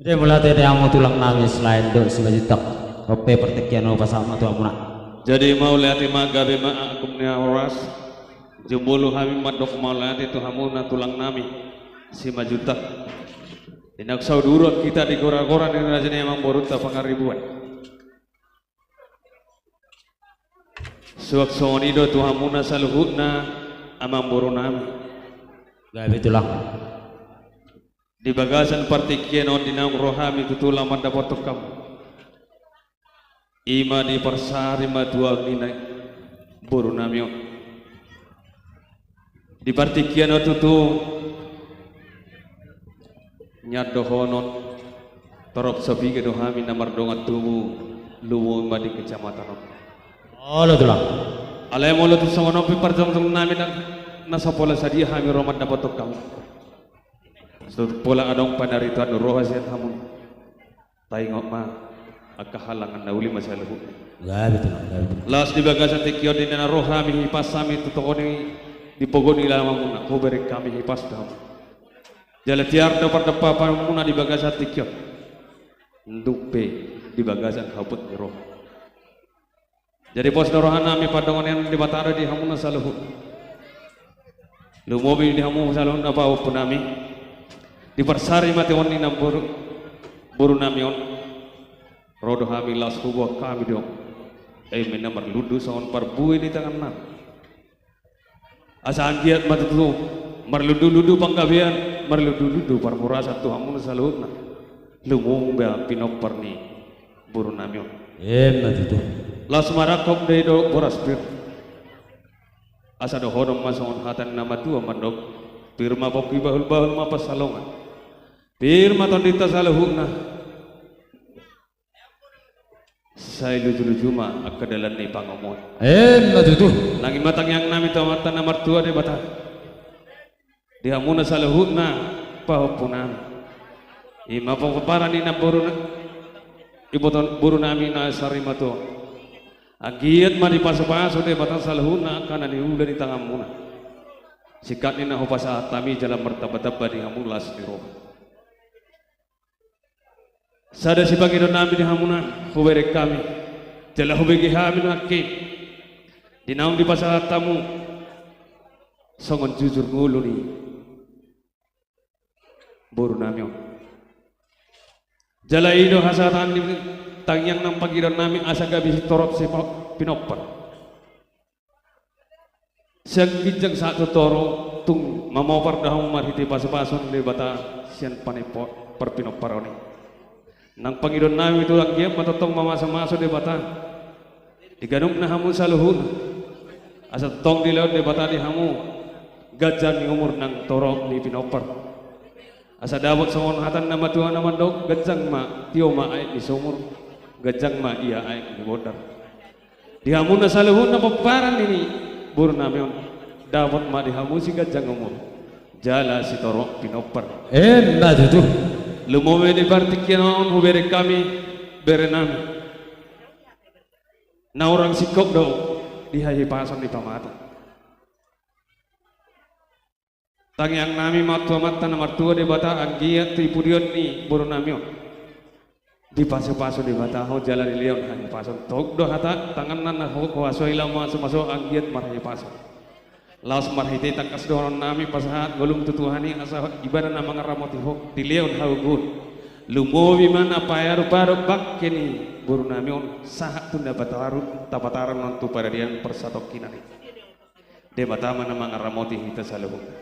Jadi mauliate di hamu tulang nami, selain dohot Simanjuntak, dohot pe partingkian on hupasahat ma tu hamuna. Jadi mauliate ma, gabe ma agung ni horas. Jumolo hami mandok mauliate tu hamuna tulang nami Simanjuntak. Di naung saudurhon hita di gora-gora ni raja ni amangborunta Pangaribuan. Suang songon i do tu hamuna saluhutna amangboru nami. Gabe tulang. Di bagasan partingkian on di naung ro hami tutu laho mandapothon hamu, i ma diparsari ma tu ahu ni boru nami on. Di partingkian on tutu, nian dohonon, torop sapiga do hami na mardongan tubu, lumobi ma di kecamatan on. Olo tulang. Alai molo tung songon on pe parjongjong nami na, na so pola sadia hami ro mandapothon hamu. So pola adong panaritoan roha sian hamu. Taingot ma, angka halangan na uli ma saluhutna. Gabe tulang, gabe tulang. Laos di bagasan tingki on di na ro hami hipas hami tu toko ni, di pogu ni alamanmuna, hubereng hami hipas tu hamu. Jala tiar do pardapotonmuna di bagasan tingki on. Nduk pe di bagasan habot ni roha. Jadi pos do roha nami pandonganion Debata do di hamuna saluhut. Lumobi di hamu saluhutna pahompu nami. Diparsari ma tu on ni namboru, boru nami on. Ro do hami laos huboan hami do eme na marlundu songon parbue ni tangan nami. Asa anggiat ma tutu marlundu-lundu panggabean, marlundu-lundu parhorasan tu hamuna saluhutna. Lumobi ma pinompar ni boru nami on. Emma tutu. Laos marangkup do i do boras pir. Asa dohonon ma songon hata ni na matua mandok, pir ma pongki, bahul-bahul ma pansalongan. Pir ma tondinta saluhutna. Sai luju-luju ma angka dalan ni pangomoan. Emma tutu. Nang i ma tangiang nami tu Amanta na martua Debata. Di hamuna saluhutna pahompu nami. I ma pomparan ni namboru na, iboto boru nami na sarimatua on. Anggiat ma dipasu-pasu Debata saluhutna angka na niula ni tanganmuna. Singkat ni na hupasahat hami jala martamba-tamba di hamu las ni roha. Sada sipangido nami di hamuna, hubereng hami, jala hubege hami nangkin, di naung dipasahat hamu, songon jujur ngolu ni boru nami on. Jala i do hasahatan ni tangiang nang pangidoan nami asa gabe sitorop sipo-, pinompar. Sian ginjang sahat tu toru tung mamopar do hamu marhite pasu-pasu ni Debata sian panimpo-, parpinomparon i. Nang pangidoan nami tu anggiat ma tongtong mamasu-masu Debata di ganup na hamu saluhutna. Asa tongtong dilehon Debata di hamu ganjang ni umur nang torop ni pinompar. Asa dapot songon hata ni na matua na mandok ganjang ma tio ma aek ni sumur, ganjang ma ia aek ni bondar. Di hamuna saluhutna pomparan ni boru nami on, dapot ma di hamu siganjang umur jala sitorop pinompar. Emma tutu. Lumobi di partingkian on hubereng hami bere nami. Na hurang singkop do di hahipason ni pamata. Tangiang nami ma tu Amanta na martua Debata anggiat tu pudion ni boru nami on. Dipasu-pasu Debata ho jala dilehon hahipason. Tok do hata tanganna na ho-, huasoi laho maso-maso anggiat marhahipason. Laos marhite tangkas dohonon nami pasahat ngolum tu Tuhan i asa ibana na mangaramoti ho dilehon hagogoon. Lumobi ma na paearu-paearu bangke ni boru nami on sahat tu na pataru-, tapataranhon tu paradian parsatongkinan i. Debata ma na mangaramoti hita saluhutna.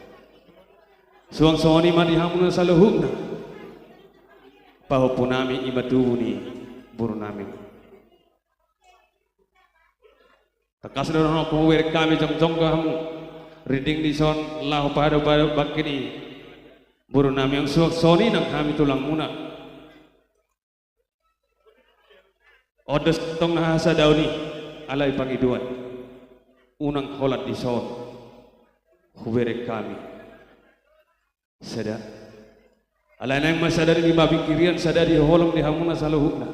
Suang songon i ma di hamuna saluhutna. Pahompu nami i ma tubu ni boru nami. Tangkas do dohonon hubereng hami jongjong do hamu. Rinding dison laho pahadop-hadop bangke ni boru nami on suang songon i nang hami tulangmuna. On do sintong na hasadaon i, alai pangidoan. unang holan dison hubereng hami sada. Alai naeng ma sada di pingkiran, sada di holong di hamuna saluhutna.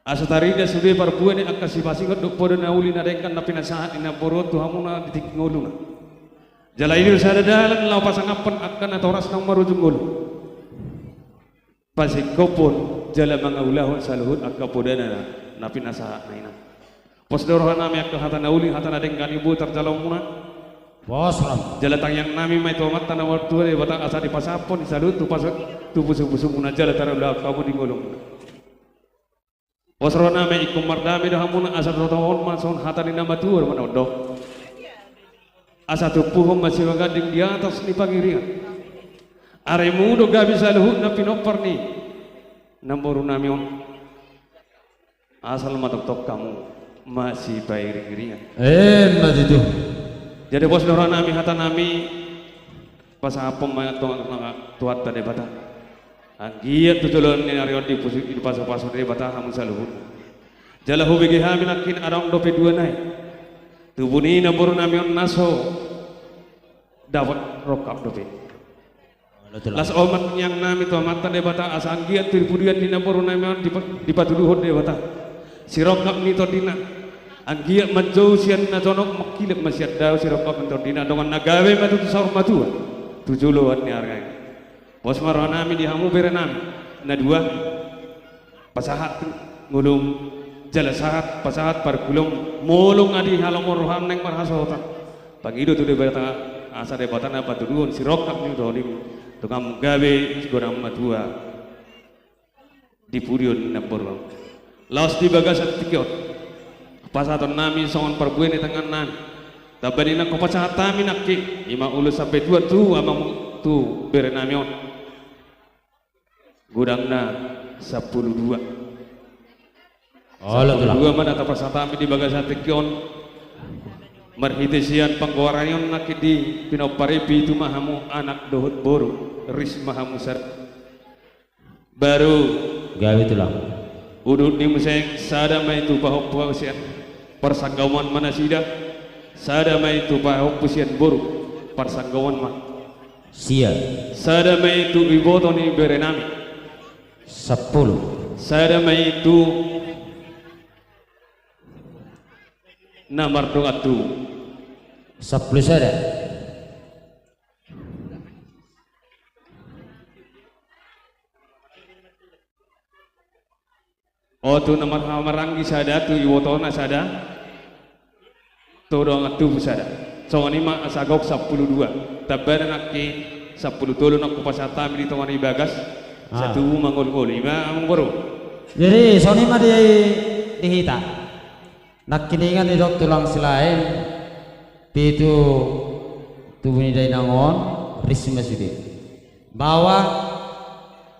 Asa tarida sude parbue ni angka sipasingot dohot poda na uli na denggan na pinasahat ni namboru on tu hamuna di tingki ngoluna. Jala i do sada dalan laho pasangaphon angka natoras naung marujung ngolu, pasingkophon jala mangaulahon saluhut angka podana na pinasahatna i. Pos do rohanami angka hata na uli, hata na denggan i boi tarjalo hamuna. Pos roha. Jala tangiangnami ma i tu Amanta na martua Debata asa dipasahaphon i saluhut tu pasu-, tu pusupusumuna jala tarulahon hamu di ngolumuna. Pos rohanami, ingkon mardame do hamuna, asa totop on ma songon hata ni na matua do mandok, asa tumpuhon ma sibaganding di atas ni pangirian. Arimu do gabe saluhutna pinompar ni namborunami on. Asal ma tongtong hamu masipairingiringan. Emma tutu. Jadi pos do rohanami hatanami, pasahaphon ma tu Amanta Debata. Anggiat tu joloan ni ari on dipusu-, dipasupasu Debata hamu saluhutna. Jala hubege hami nangkin adong dope dua nai. Tubu ni namborunami on na so dapot rongkap dope. Las on ma tangiangnami tu Amanta Debata asa anggiat tu dipudian ni namborunami on dipa-, dipatuduhon Debata sirongkap ni tondina. Anggiat manjou sian na jonok, mangkilap ma sian dao sirongkap ni tondina, dongan na gabe ma tutu saur matua tu joloan ni ari on. Pos ma rohanami di hamu berenami na dua. Pasahat ngolum jala sahat, pasahat parngolumu, molo nga di halomoan roham naeng marhasohotan, pangido tu Debata asa Debata na patuduhon sirongkap ni tondi tu hamu gabe sigodang matua di pudi on namboru. Laos di bagasan tingki on pasahatonnami songon parbue ni tangannami, tamba ni na hupasahat hami nangkin, i ma ulos sampe tuan tu amang, tu berenami on. Godangna sampulu dua. Olo, sampulu dua ma na tapasahat hami di bagasan tingki on. Marhite sian panggoaran i on nangkin di pinompar i, pitu ma hamu anak dohot boru, ris ma hamu sada. Baru. Gabe tulang. Udut ni muse sada ma i tu pahompu sian parsanggoman ma nasida, sada ma i tu pahompu sian boru, parsanggoman ma. Sia. Sada ma i tu iboto ni berenami. Sampulu. Sada ma i tu na mardongan tubu. Sampulu sada. O, tu na marhahamaranggi sada, tu ibotona sada, tu dongan tubu sada. Songon i ma asa gok sampulu dua. Tambana nangkin sampulu tolu na hupasahat hami di tonga ni bagas. Ah. Satubu mangolungolu. I ma amang boru. Jadi songon i ma di, di hita. Nangkin ingan didok tulang silaen, pitu tubu ni dainang on, ris ma sude. Baoa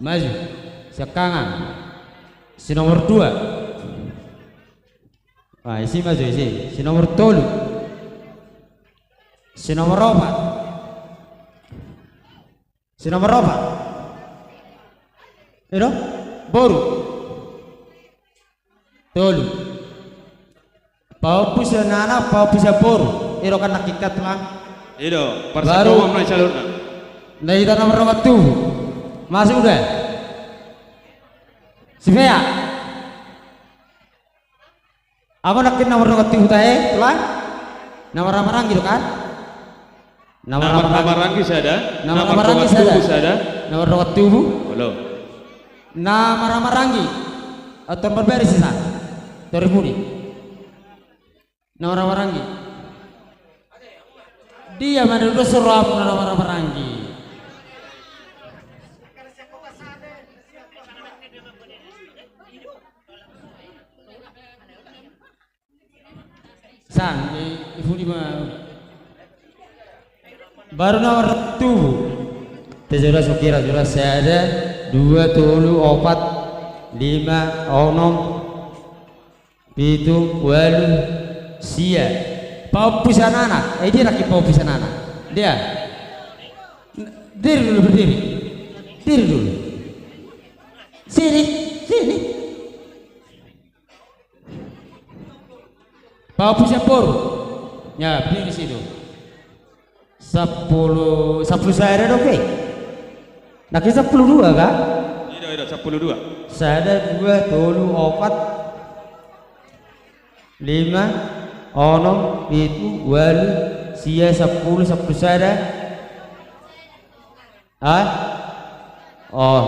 maju, siangkangan. Si nomor dua. Ah, isi maju, isi. Si nomor tolu. Si nomor opat. Si nomor opat. I do? Boru. Tolu. Pahompu sian anak, pahompu sian boru. I do kan nangkin kan, tulang? I do, baru parsanggoman ma i saluhutna. Na hita na mardongan tubu. Masuk udah. Si Fea. Aha nangkin na mardongan tubu tahe, tulang? Na marhahamaranggi do kan? Na marhahamaranggi sada, na marhahamaranggi sada. Na mardongan tubu sada. Na mardongan tubu. Olo. Na marhahamaranggi. Atau marbaris sa. Tori pudi. Na marhahamaranggi. Dia ma na dua soro amu na marhahamaranggi. Sang, i, i pudi ma. Baru nomor tubu. Te sudah sukira, sudah sada, dua, tolu, opat, lima, onom, pitu, ualu, sia. Pahompu sian anak. Eh, dia lagi pahompu sian anak. Dia. Diri dulu, berdiri. Diri dulu. Sini, sini. Pahompu sian boru. Ya, beli di situ. Sampulu, sampulu sada dope. Nangkin sampulu dua, kan? Ida, ida, sampulu dua. Sada, dua, tolu, opat, lima, onom, pitu, ualu, sia, sampulu, sampulu sada. Ha? Oh.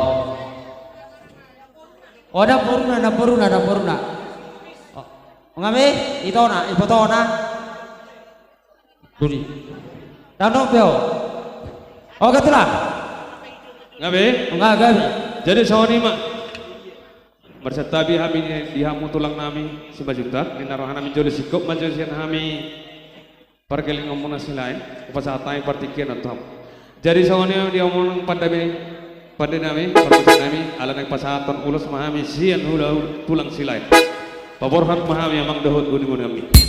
Oh, namboruna, namboruna, namboruna. Oh. Nga be, itona, ipotona. Dudi. Tano be, oh. Oh, ketulah. Nga be? Nga, nga be. Jadi songon i ma. Marsantabi hami di, di hamu tulang nami Simanjuntak, ninna roha nami jolo singkop ma jolo sian hami pargellengonmuna Silaen, hupasahat hami partingkian on tu hamu. Jadi songon i di hamu pande nami, pande nami, parmusik nami, ala naeng pasahathon ulos ma hami sian hula tulang Silaen. Paborhat ma hami amang dohot guningguningmi.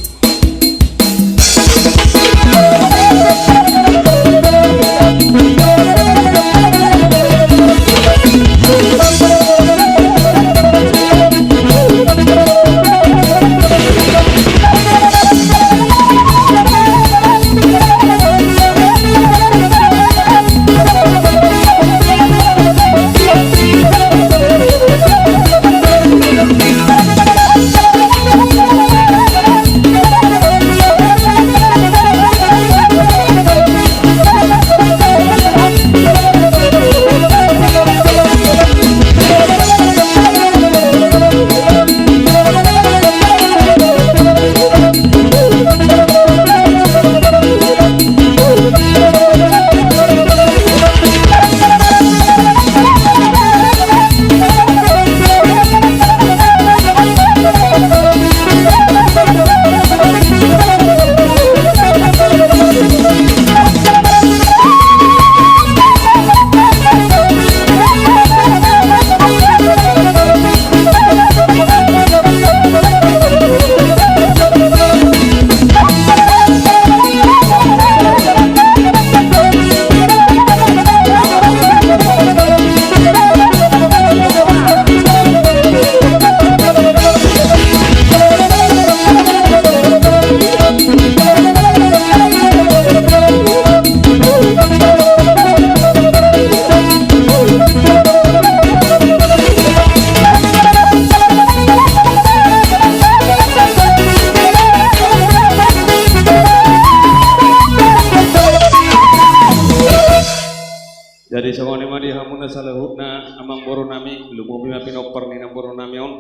Jadi songon i ma di hamuna saluhutna amangboru nami, lumobi ma pinompar ni namboru nami on.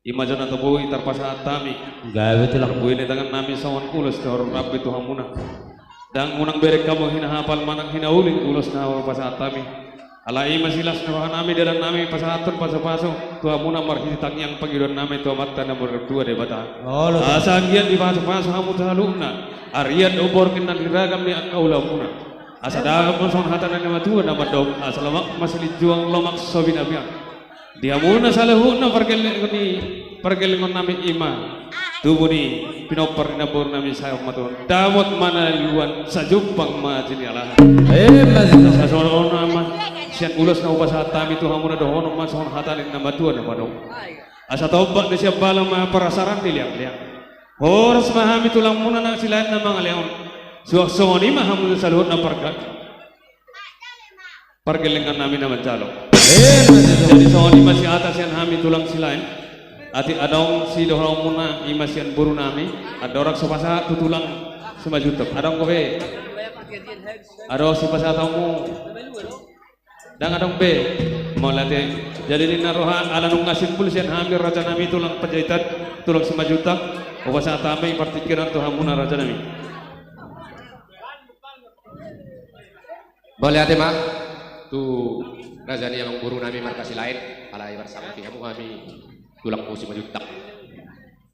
I ma jolo na tubu i tarpasahat hami. Gabe tulang. Tarbuei ni tangan nami songon ulos dohot rambu tu hamuna. Ndang unang bereng hamu hinahapal manang hinauli ulos na hupasahat hami. Alai i ma silas ni roha nami, dalan nami pasahathon pasupasu tu hamuna marhite tangiang pangidoan nami tu Amanta na martua Debata. Olo. Asa anggiat dipasupasu hamu saluhutna. Arian dohot borngin nang di ragam ni angka ulaonmuna. Asa dapot ma songon hata ni na matua na mandok, asa lomak ma silinjuang, lomak so binabian. Di hamuna saluhutna pargellengon ni, pargellengon nami, i ma tubu ni pinompar ni namboru nami, sai on ma tutu. Dapot ma na niuluan, sai jumpang ma sini alahan. Eh, masih. Asa songon on ma sian ulos na hupasahat hami tu hamuna, dohonon ma songon hata ni na matua na mandok. Asa tombak ni siambalang ma parasaran ni liangleang. Horas ma hami tulangmuna na Silaen na mangalehon. Suang songon i ma hamu saluhutna parga-, pargellengan nami na manjalo. Eh, jadi songon i ma sihata sian hami tulang Silaen. Atik adong sidohononmuna i ma sian boru nami. Andorang so pasahat tu tulang Simanjuntak. Adong dope. Adong sipasahat hamu. Ndang adong be. Mauliate. Jadi ninna roha ala nunga simpul sian hami raja nami tulang Panjaitan, tulang Simanjuntak. Hupasahat hami partingkian on tu hamuna raja nami. Mauliate ma tu raja ni amangboru nami marga Silaen, alai parsangap hamu hami tulang Simanjuntak.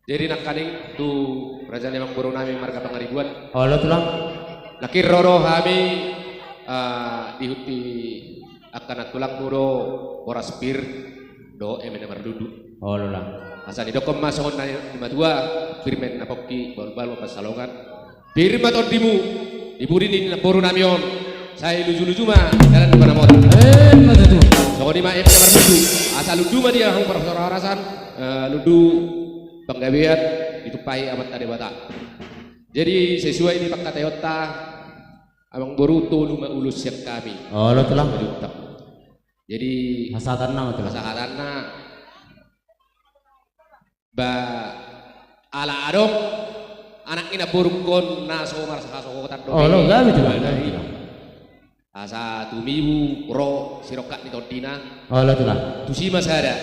Jadi nangkaning tu raja ni amangboru nami marga Pangaribuan. Olo tulang. Nangkin ro do hami, ah, dihuti angka nantulangmu do, boras pir dohot eme na marlundu. Olo tulang. Asa nidokkon ma songon na nimatua, pir ma na pongki, bahulbahul ma pansalongan. Pir ma tondimu di pudi ni namboru nami on. Sai lujuluju ma dalan ni panamot. Eme tutu. Songon i ma eme na marlundu. Asa lundu ma di hamu parhorasan, eh, lundu panggabean ditumpahi Amanta Debata. Jadi sesuai ni pangkataionta, amangboru, tolu ma ulos sian hami. Olo, Tulang. Jadi pasahatanna ma, Tulang. Pasahatanna, ba, ala adong anak ni namborungkon na so marhasohotan dope. Olo, gabe, Tulang, gabe, Tulang. Asa tumibu ro sirongkap ni tondina. Olo, Tulang. Tusi ma sada.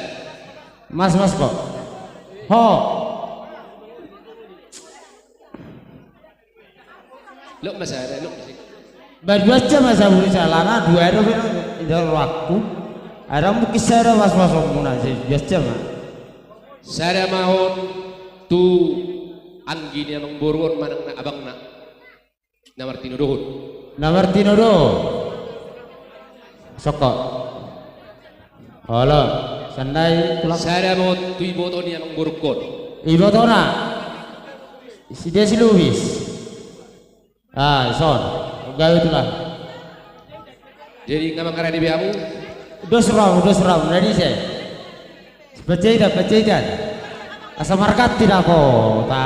Mas, mas, ho. Ho. Lok ma sada, lok ma sada. Ba, dua jam ma saburi salana, dua euro beno, inda rohangku. Ada mungkin sada mas-masonmuna, dua jam ma. Sada ma on tu anggi ni amangboru on manang na abangna. Na martinodohon. Na martinodohon. Songkop. Olo, sandai, Tulang. Sada ma on tu iboto ni amangborungkon. Ibotona. Si dia si Lubis. Ah, ison. Gabe, Tulang. Jadi nga mangarani be hamu? Dos ro hamu, dos ro hamu, na disi. Panjaitan, Panjaitan. Asa marganti da ho, ta.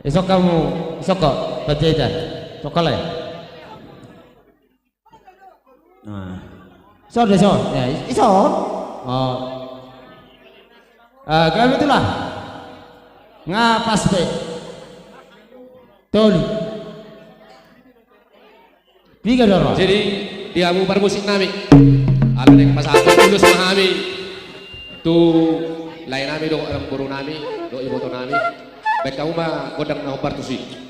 Isongkop hamu, isongkop, Panjaitan. Songkop, Lae. Nah. Ison do, ison. Ya, ison. Oh. Ah, gabe, Tulang. Nga pas be. Tolu. Piga do ro? Jadi, di hamu parmusik nami. Ala naeng pasahathon ulos ma hami tu lae nami dohot amangboru nami, dohot iboto nami. Baen hamu ma gondang na hombar tusi.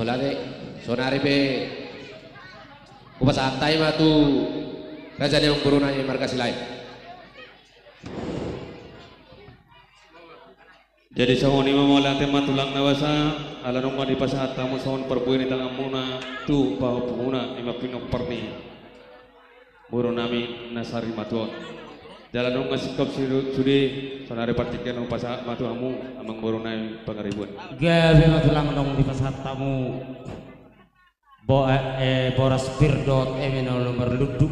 Mauliate, saonari pe hupasahat hami ma tu raja ni amangboru nami marga Silaen. Jadi songon i ma, mauliate ma tulang na basa, ala nunga dipasahat hamu songon parbue ni tanganmuna tu pahompumuna, i ma pinompar ni boru nami na sarimatua on. Jala nunga singkop sude, saonari partingkian hupasahat ma tu hamu amangboru nami Pangaribuan. Gabe ma tulang, nunga dipasahat hamu. Bo-, eh, eh, boras pir dohot eme na olo marlundu.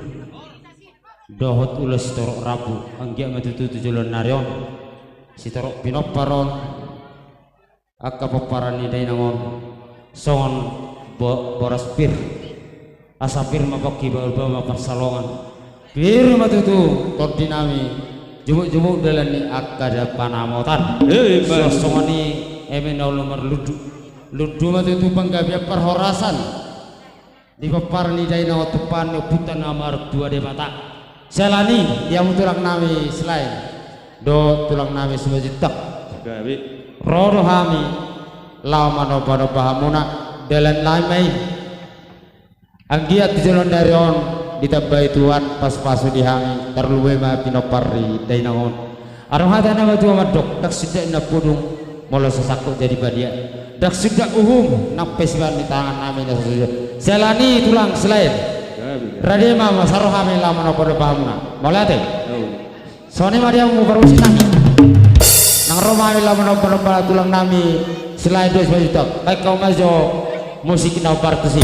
Dohot ulos sitorop rambu, anggiat ma tutu tu joloan ni ari on sitorop pinompar on angka pomparan ni dainang on songon bo-, boras pir. Asa pir ma pongki, bahulbahul ma pansalongan. Pir ma tutu tondi nami, jumuk-jumuk dalan ni angka panamotan. Eh, songon i eme na olo marlundu. Lundu ma tutu panggabean parhorasan di pomparan ni dainang on, tumpahon ni ompunta na martua Debata. Siala ni i, di hamu tulang nami Silaen dohot tulang nami Simanjuntak. Gabe. Ro do hami laho manomba-nomba hamuna, dalan nami ma i. Anggiat tu joloan ni ari on ditambai Tuhan pasupasu di hami, tarlumobi ma pinompar ni dainang on. Adong hata na matua mandok, ndang sundat na pudung molo so sangkut jadi badia. Ndang sundat uhum nang pe sibahen ni tangan nami na so sujud. Siala ni i tulang Silaen, rade ma, asa ro hami laho manomba-nomba hamuna. Mauliate. Songon i ma di hamu parmusik nami. Nang ro ma hami laho manomba-nomba tulang nami Silaen dohot Simanjuntak. Baen hamu ma jo musik na hombar tusi.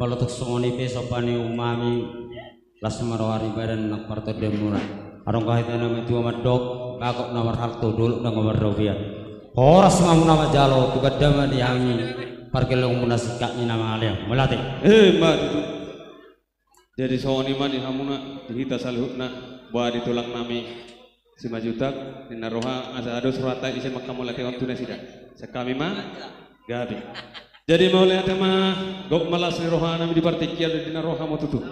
Molo tung songon i pe somba ni umami, las ma roha ni badan nang partondianmuna. Adong hata ni na matua mandok, bagot na marhalto, dolok na marrobean. Horas ma hamuna manjalo, tu ganda ma di hami pargellengonmuna singkat ni na mangalean. Mauliate. Emma tutu. Jadi songon i ma di hamuna, di hita saluhutna, boha di tulang nami Simanjuntak, ninna roha asa dos rohanta ise manghamauliatehon tu nasida. Sian hami ma, gabe. Jadi mauliate ma, gok ma las ni roha nami di partingkian, ninna roha ma tutu.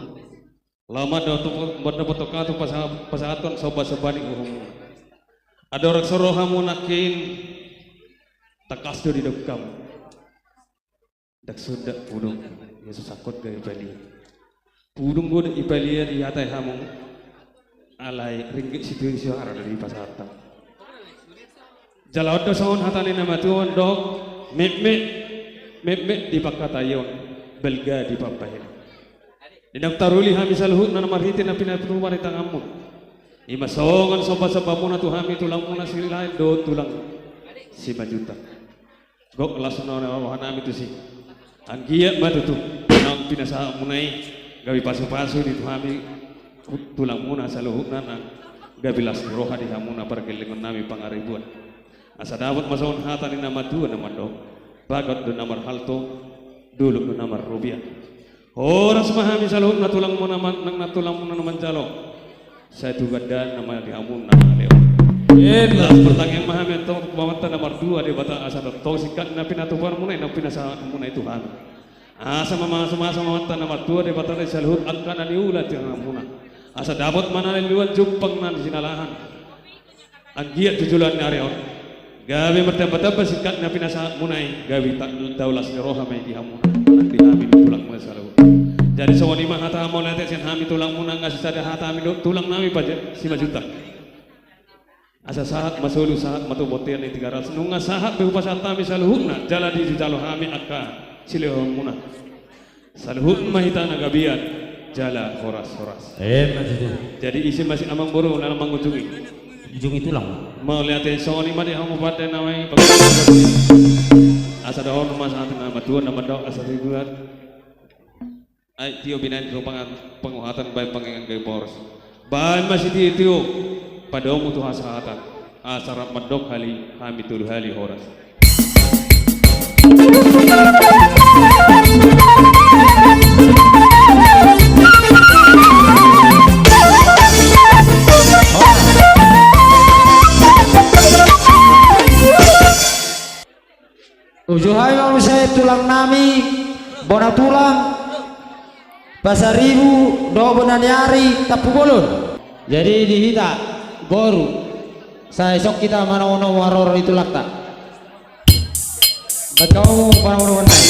Laho mandapot, mandapothon hata tu pasa-, pasahathon somba-somba ni uhum. Andorang so ro hamu nangkin, tangkas do didok hamu. Ndang songon pudung, ia so sangkot gabe palia. Pudung do dipaliat, dihatai hamu. Alai ringgit sitio-sitio do dipasahat hamu. Jala on do songon hata ni na matua mandok, metmet, metmet di pangkataion, balga di pambahenan. Di na taruli hami saluhutna na marhite na pinatupa ni tanganmu. I ma songon somba-sombamuna tu hami tulangmuna Silaen dohot tulang Simanjuntak. Gok las roha nami tusi. Anggiat ma tutu naung pinasahatmuna i gabe pasu-pasu di tu hami tulangmuna saluhutna, nang gabe las ni roha di hamuna pargellengon nami Pangaribuan. Asa dapot ma songon hata ni na matua na mandok, bagot do na marhalto, dolok do na marrobean. Horas ma hami saluhutna tulangmuna man-, nang na tulangmuna na manjalo. Sai tu ganda ma di hamuna na mangalean. Emma. Las partangiang ma hami antong tu Amanta na martua Debata, asa tongtong singkat na pinatupaonmuna i, na pinasahatmuna i tu hami. Asa mamasumasu ma Amanta na martua Debata di saluhut angka na niula di tanganmuna. Asa dapot ma na niualuan, jumpang na jinalahan. Anggiat tu joloan ni ari on gabe martamba-tamba singkat na pinasahatmuna i, gabe ta-, taulas ni roha ma i di hamuna, di hami tulangmuna saluhut. Jadi songon i ma hata mauliate sian hami tulangmuna, nunga sisada hata hami dohot tulang nami Simanjuntak. Asa sahat ma solu, sahat ma tu bontean ni Tigaras, nunga sahat be hupasahat hami saluhutna, jala dijalo hami angka silehonmuna. Saluhut ma hita na gabean jala horas-horas. Emma tutu. Jadi ise ma si amangboru na mangujungi? Ujungi tulang. Mauliate, songon i ma di hamu pande nami. Asa dohon ma sahat na matua na mandok asa dibuat. Ai tio binahen tu pangan panguhatan, bahen pangingan gabe boras. Bahen ma sitio-tio, padomu tu hasahatan. Asa rap mandok hali, hami tolu hali horas. Uju hami ma muse tulang nami, bona tulang, Pasaribu dohot bona ni ari Tampubolon. Jadi di hita boru, sai songon hita manomu-nomu haroro di tulangta. Baen hamu panomu-nomuan nai.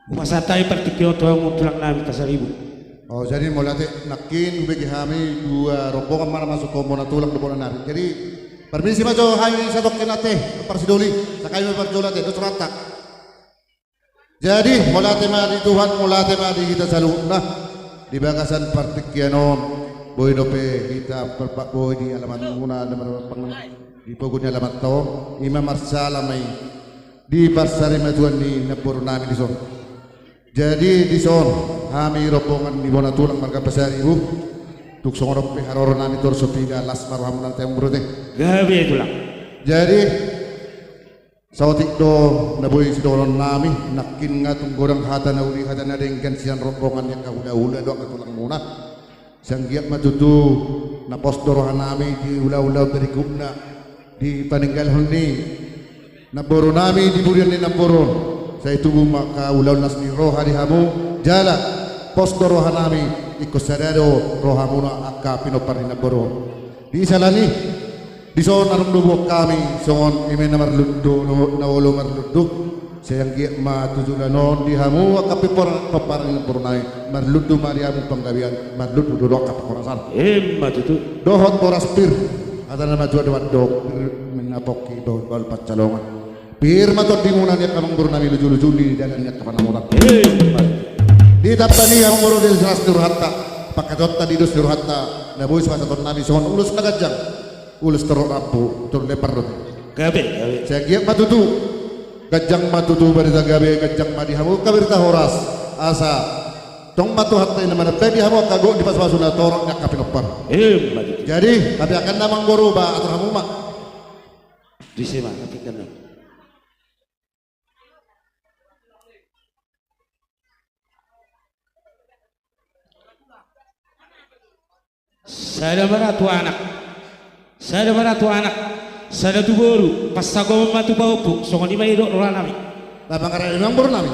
Hupasahat hami partingkian on tu hamu tulang nami Pasaribu. O, jadi mauliate, nangkin hubege hami dua rombongan ma na masuk tu bona tulang dohot bona ni ari. Jadi, permisi ma jo hami satongkin ate, parsidoli, sahali ma parjolo ate, dos rohanta. Jadi, mauliate ma di Tuhan, mauliate ma di hita saluhutna. Di bagasan partingkian on, boi dope hita marparbue di alaman muna, alaman pang-, di pogu ni alaman ta on, i ma marsala ma i di parsarimatuan ni namboru nami dison. Jadi, dison, hami rombongan ni bona tulang marga Pasaribu, tung songon on pe haroro nami torus so piga, las ma rohamuna ate amang boru ate. Gabe tulang. Jadi, saotik do na boi sidohonon nami, nangkin nga tung godang hata na uli hata na denggan sian rombongan ni angka hulahula dohot angka tulang muna. Sai anggiat ma tutu na pos do roha nami di hulahula berikutna, di paninggalhon ni namboru nami di burian ni namboru on. Sai tubu ma angka ulaon las ni roha di hamu, jala pos do roha nami, ingkon sada do rohamuna angka pinompar ni namboru on. Di siala ni i, dison adong do buat hami songon eme na marlundu, na olo marlundu. Sai anggiat ma tu joloan on di hamu angka pinompar, pinompar ni namboru nami, marlundu ma di hamu panggabean, marlundu do angka parhorasan. Ima tutu. Dohot boras pir, hata na matua do mandok, pir ma na pongki dohot bahul pansalongan. Pir ma tondimuna ni angka amang boru nami, lujuluju ni dalan ni angka panamotan. Ima. Ditambai amang boru di las ni rohanta, pangkataionta di dos ni rohanta, na boi sipasahaton nami songon ulos na ganjang, ulos torop rambu, torop lempar do. Gabe, gabe. Sai anggiat ma tutu, ganjang ma tutu barita gabe, ganjang ma di hamu angka barita horas, asa tong ma Tuhanta i na manambai di hamu angka gok, di pasupasu na torop ni angka pinompar. Ima tutu. Jadi, tapi angka na amang boru, ba atur hamu ma. Disi ma, tapi kan. Sada ma ra tu anak, sada ma ra tu anak, sada tu boru, pasahat ma tu pahompu, songon i ma didok roha nami. Ba mangarade ma amang boru nami.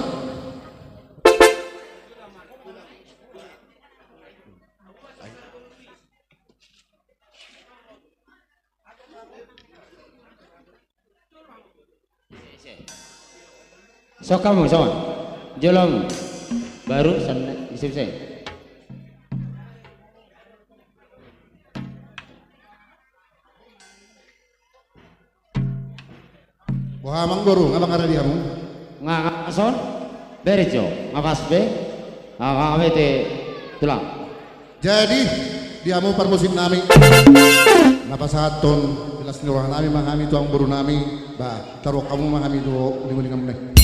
Songon hamu, songon. Jolo hamu. Baru sana, bisa-bisa. Boha amang boru, nga mangarade hamu? Nga, nga son? Beres jo, nga pas be? Nga, nga, nga bete tulang. Jadi, di hamu parmusik nami, na pasahathon di las ni roha nami ma hami tu amang boru nami, ba, taruhon hamu ma hami do uling-ulingan muna i.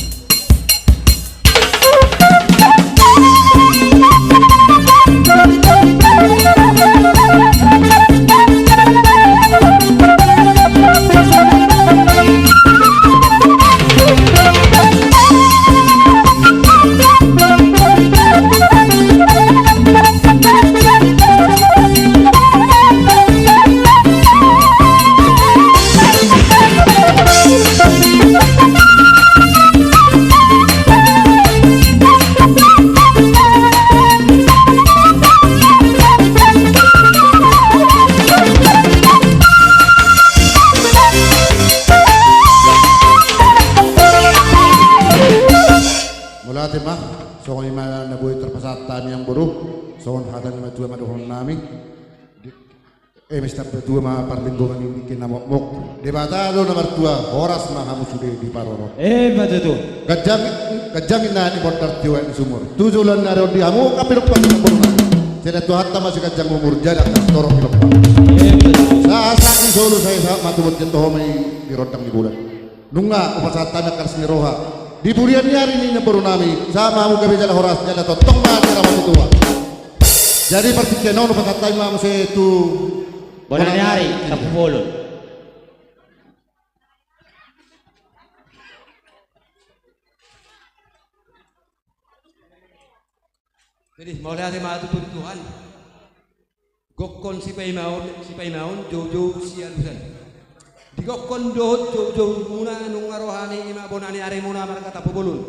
Mauliate ma, songon i ma na boi tarpasahat hami amang boru, songon hata ni matua ma dohonon nami. Di-, eme sitambatua ma parlinggoman ni dingke na mokmok. Debata do na martua, horas ma hamu sude diparorot. Ima tutu. Ganjang, ganjang inna ni bondar, tiur ni sumur. Tu joloan ni ari on di hamu angka pinompar ni namboru nami, sai didok Tuhanta ma siganjang umur, jala angka sitorop pinompar. Ima tutu. Sahat-sahat ni solu, sai sahat ma tu bontean, toho ma i di rondang ni bulan. Nunga hupasahat hami angka las ni roha di burian ni ari ni namboru nami, sahat ma hamu gabe jala horas, jala tongtong ma di ari na tua. Jadi partingkian on hupasahat hami ma muse tu bona ni ari, Tampubolon. Jadi, mauliate ma tutu di Tuhan. Gokkon sipaimaon, sipaimaon, joujou sialusan. Di gokkon dohot joujoumuna nunga ro hami, i ma bona ni arimuna marga Tampubolon.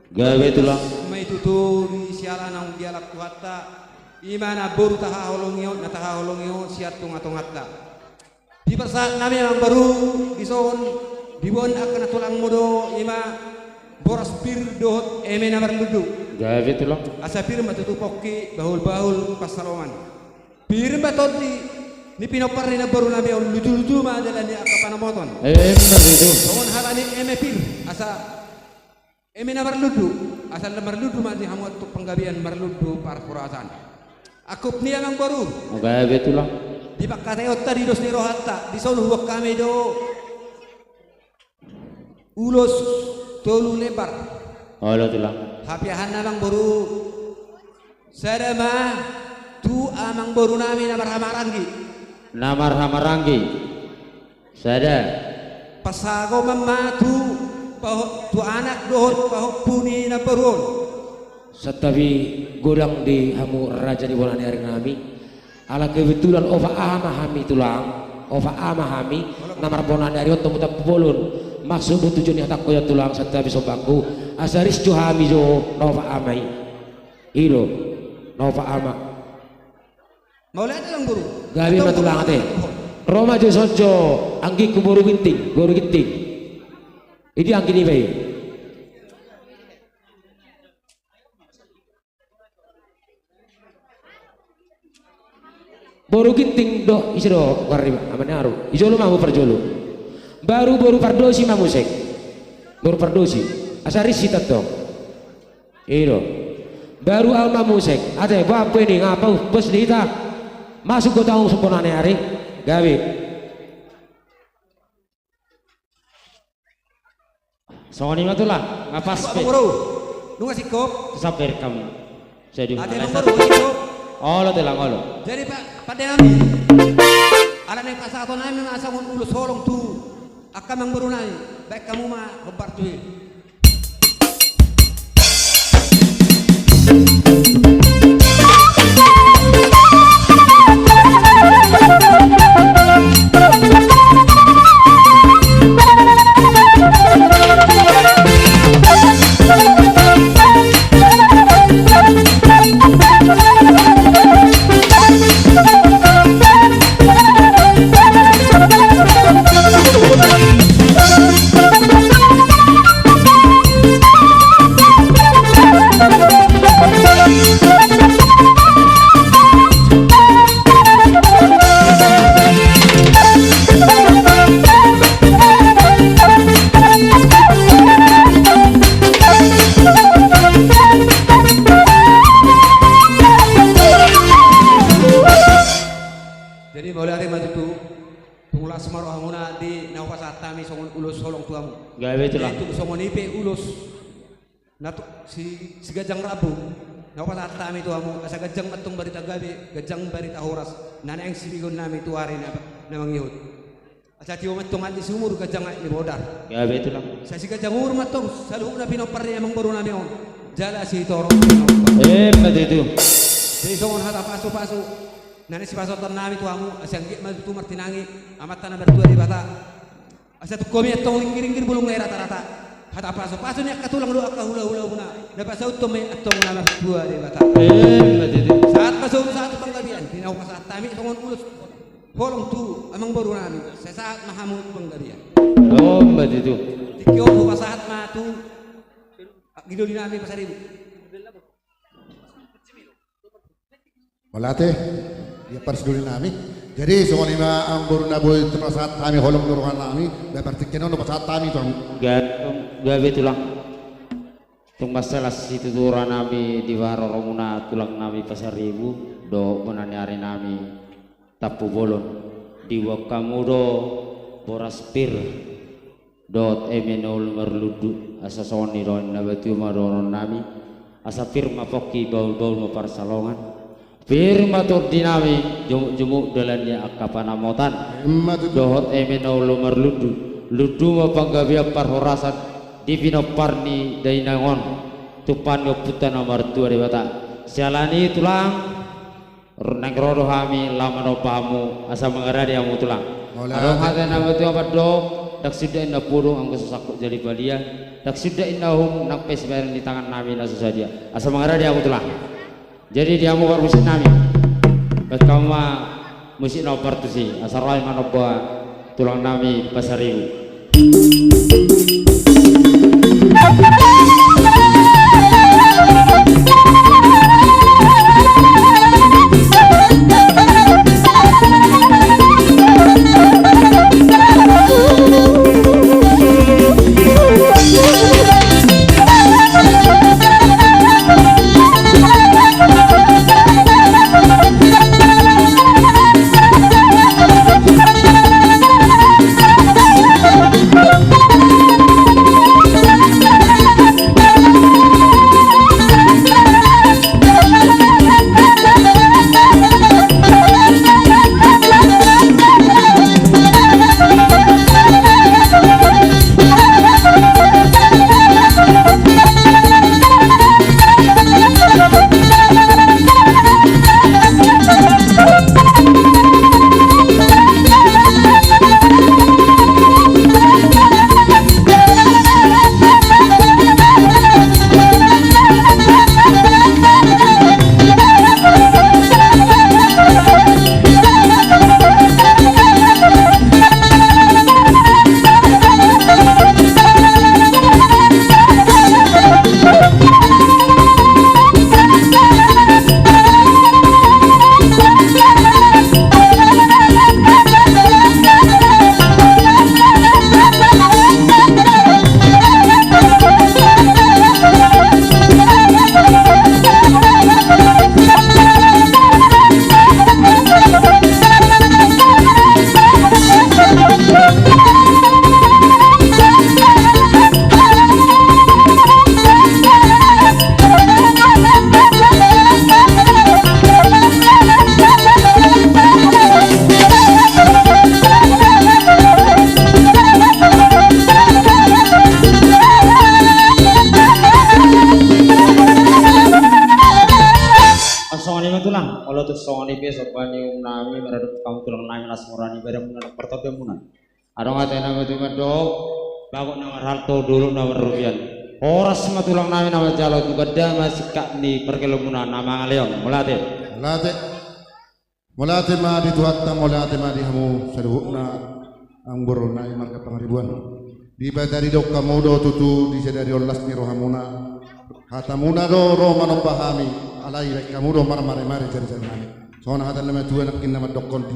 Gabe tulang. Ima i tutu di siala naung dialap Tuhanta, i ma namboru tahaholongi on, na tahaholongi on sian tongatonganta. Dipasahat nami amang boru dison, diboan angka na tulangmu do, i ma Boras pir dohot eme na marlundu. Gabe tulang. Asa pir ma tutu pongki bahulbahul pansalongan. Pir ma tondi ni pinompar ni namboru nami on, lujuluju ma dalan ni angka panamotan. Emma tutu. Songon hata ni eme pir, asa eme na marlundu, asa na marlundu ma di hamu antong panggabean, marlundu parhorasan. Angkup ni amangboru. Gabe tulang. Di pangkataionta, di dos ni rohanta, dison huboan hami do ulos tolu lembar. Olo tulang. Hapiahanna amangboru, sada ma tu amangboru nami na marhahamaranggi. Na marhahamaranggi. Sada. Pansagoman ma tu paho-, tu anak dohot pahompu ni namboru on. Santabi godang di hamu raja ni bona ni ari nami. Ala kebetulan opat ama hami tulang, opat ama hami na marbona ni ari on, Tambu Bolon. Maksud do tujuan ni hatangku on tulang, santabi sombaku, asa ris jo hami jo na opat ama i. I do, na opat ama. Mauliate amangboru. Gabe ma tulang ate. Ro ma jo songon jo anggingku boru Ginting, boru Ginting. Idi anggi niba i. Boru Ginting do, ise do goarna, amani aru. Di jolo ma hamu parjolo. Baru boru Pardosi ma muse. Boru Pardosi. Asa ris hita tong. I do. Baru ahu ma muse. Ate, boha pe ni, nga pos di hita. Masuk gotangmu songon bona ni ari. Gabe. Songon i ma tulang, nga pas pe. Amangboru, nunga singkop. Sabar hamu. Jadi, ate, amangboru, nunga singkop. Olo tulang, olo. Jadi, Pak, pande nami. Ala naeng pasahaton nami ma songon ulos holong tu angka amangboru nami. Baen hamu ma hombar tu i. Jadi, mauliate ma tutu. Tung las ma rohamuna di na hupasahat hami songon ulos holong tu hamu. Gabe tulang. Jadi, tung songon i pe ulos na tu si, si ganjang rambu na hupasahat hami tu hamu, asa ganjang ma antong barita gabe, ganjang barita horas na naeng sibegeon nami tu ari na, na mangihut. Asa tio ma antong aek ni sumur, ganjang aek ni bodar. Gabe tulang. Sai siganjang umur ma antong saluhutna pinompar ni amangboru nami on. Jala sitorop pinompar. Emma tutu. Jadi songon hata pasupasu na naeng sipasahaton nami tu hamu, asa anggiat ma tutu martinangi Amanta na martua Debata. Asa tungkomi antong ringgit-ringgit bulung na i rata-rata. Hata pasupasu ni angka tulang dohot angka hulahula muna, na pasauthon ma i antong na martua Debata. Emma tutu. Sahat ma songon sahat tu panggabean, di na hupasahat hami songon ulos holong tu amangboru nami, sai sahat ma hamu tu panggabean. Emma tutu. Tingki on hupasahat ma tu anggi doli nami Pasaribu. Mauliate, ia parsidoli nami. Jadi, songon i ma amangboru na boi hupasahat hami holong ni roha nami, baen partingkian on hupasahat hami tu hamu. Ga-, gabe tulang. Tung mansai las situtu roha nami di haroromuna tulang nami Pasaribu, dohot bona ni ari nami Tampubolon. Diboan hamu do boras pir dohot eme na olo marlundu, asa songon i do na batua ma dohonon nami, asa pir ma pongki, bahulbahul ma pansalongan, pir ma tondi nami, jumukjumuk dalan ni angka panamotan. Emma tutu. Dohot eme na olo marlundu, lundu ma panggabean parhorasan di pinompar ni dainang on, tumpahon ni ompunta na martua Debata. Siala ni i tulang, naeng ro do hami laho manomba hamu, asa mangarade hamu tulang. Mauliate. Adong hata na batua mandok, ndang suda inna pudung anggo so sangkut jadi balia, ndang suda inna uhum nang pe sibahenon ni tangan nami na so sadia. Asa mangarade hamu tulang. Jadi di hamu parmusik nami, baen hamu ma musik na partusi, asa ro hami manomba tulang nami Pasaribu. Songon i ma tulang, olo tu songon i pe somba ni uhum nami maradophon hamu tulang nami, las ni roha ni badanmuna dohot partondionmuna. Adong hata na batu mandok, bagot na marhalto, dolok na marrobean. Horas ma tulang nami na manjalo, tu ganda ma singkat ni pargelluhonmuna na mangalean. Mauliate. Mauliate. Mauliate ma di Tuhanta, mauliate ma di hamu saluhutna amangboru nami marga Pangaribuan. Dipadari dok hamu do tutu di sadari on las ni rohamuna. Hatamuna do ro manomba hami, alai baen hamu do marmare-mare jari-jari nami. Songon hata ni na matua nangkin na mandokkon,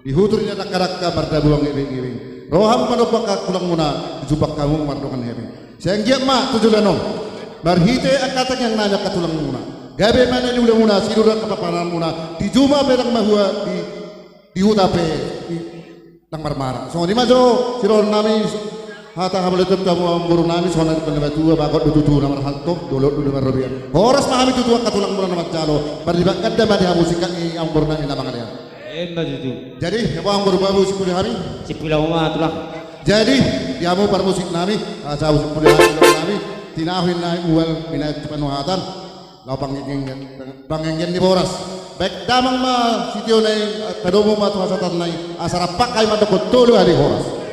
di hutur ni na dangka-dangka, mardabuang ngebeng-ngebeng. Ro hamu manomba angka tulangmuna, dijumpa hamu mardongan hepeng. Sai anggiat ma tu joloan on, marhite angka tangiang nami angka tulangmuna, gabe ma na niulamuna, sinur angka parpanganmuna, di juma pe ndang mahua, di, di huta pe, di, ndang marmara. Songon i ma jo sidohonon nami, hata hamauliateon tu hamu amangboru nami, songon na nidok ni na matua, bagot do tutu na marhalto, dolok do na marrobean. Horas ma hami tutu angka tulangmuna na manjalo, marlipat ganda ma di hamu singkat ni amangboru nami na mangalean. Emma tutu. Jadi, amangboru, baen hamu musik puli hami. Musik puli hamu ma tulang. Jadi, di hamu parmusik nami, ah, sahat musik puli hami, nami, tinahu inna mual, binaen tu panuhatan. Laho panggenggeng, panggenggeng ni boras. Baen damang ma sitio nai, tadomu ma tu hasahatan nai, asa rap hami mandokkon tolu hali horas.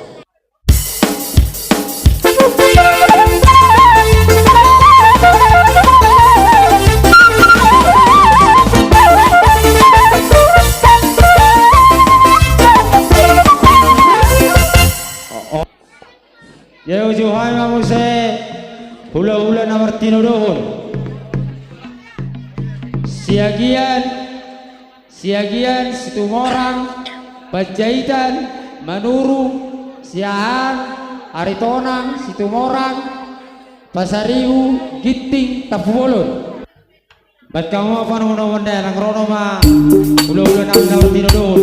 Ia uju hami ma muse hula-hula na martinodohon. Siagian, Siagian, Situmorang, Panjaitan, Manurung, Siahaan, Aritonang, Situmorang, Pasaribu, Ginting, Tampubolon. Baen hamu ma panombonomon, nang ro ma hula-hula nami na martinodohon.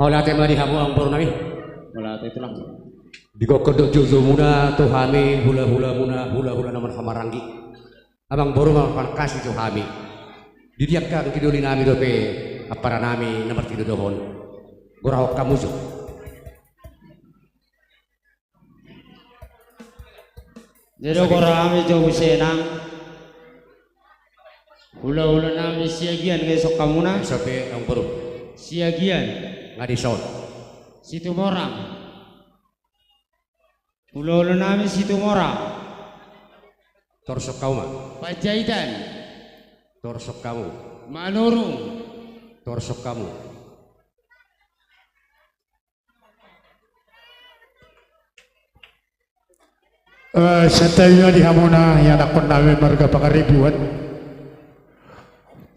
Mauliate ma di hamu amang boru nami. Mauliate tulang. Digokhon do joujou muna tu hami hula-hula muna, hula-hula na marhahamaranggi. Amang boru marpanangkasi tu hami. Di angka anggi doli nami dope ampara nami na martinodohon. Gorahon hamu jo. Jadi gorahon hami jo muse nang. Hula-hula nami Siagian nunga dison hamuna. Dison pe amang boru. Siagian. Nunga dison. Situmorang. Hula-hula nami Situmorang. Torushon hamu ma. Panjaitan. Torushon hamu. Manurung. Torushon hamu. Eh, santabi ma di hamuna ianakkon nami marga Pangaribuan.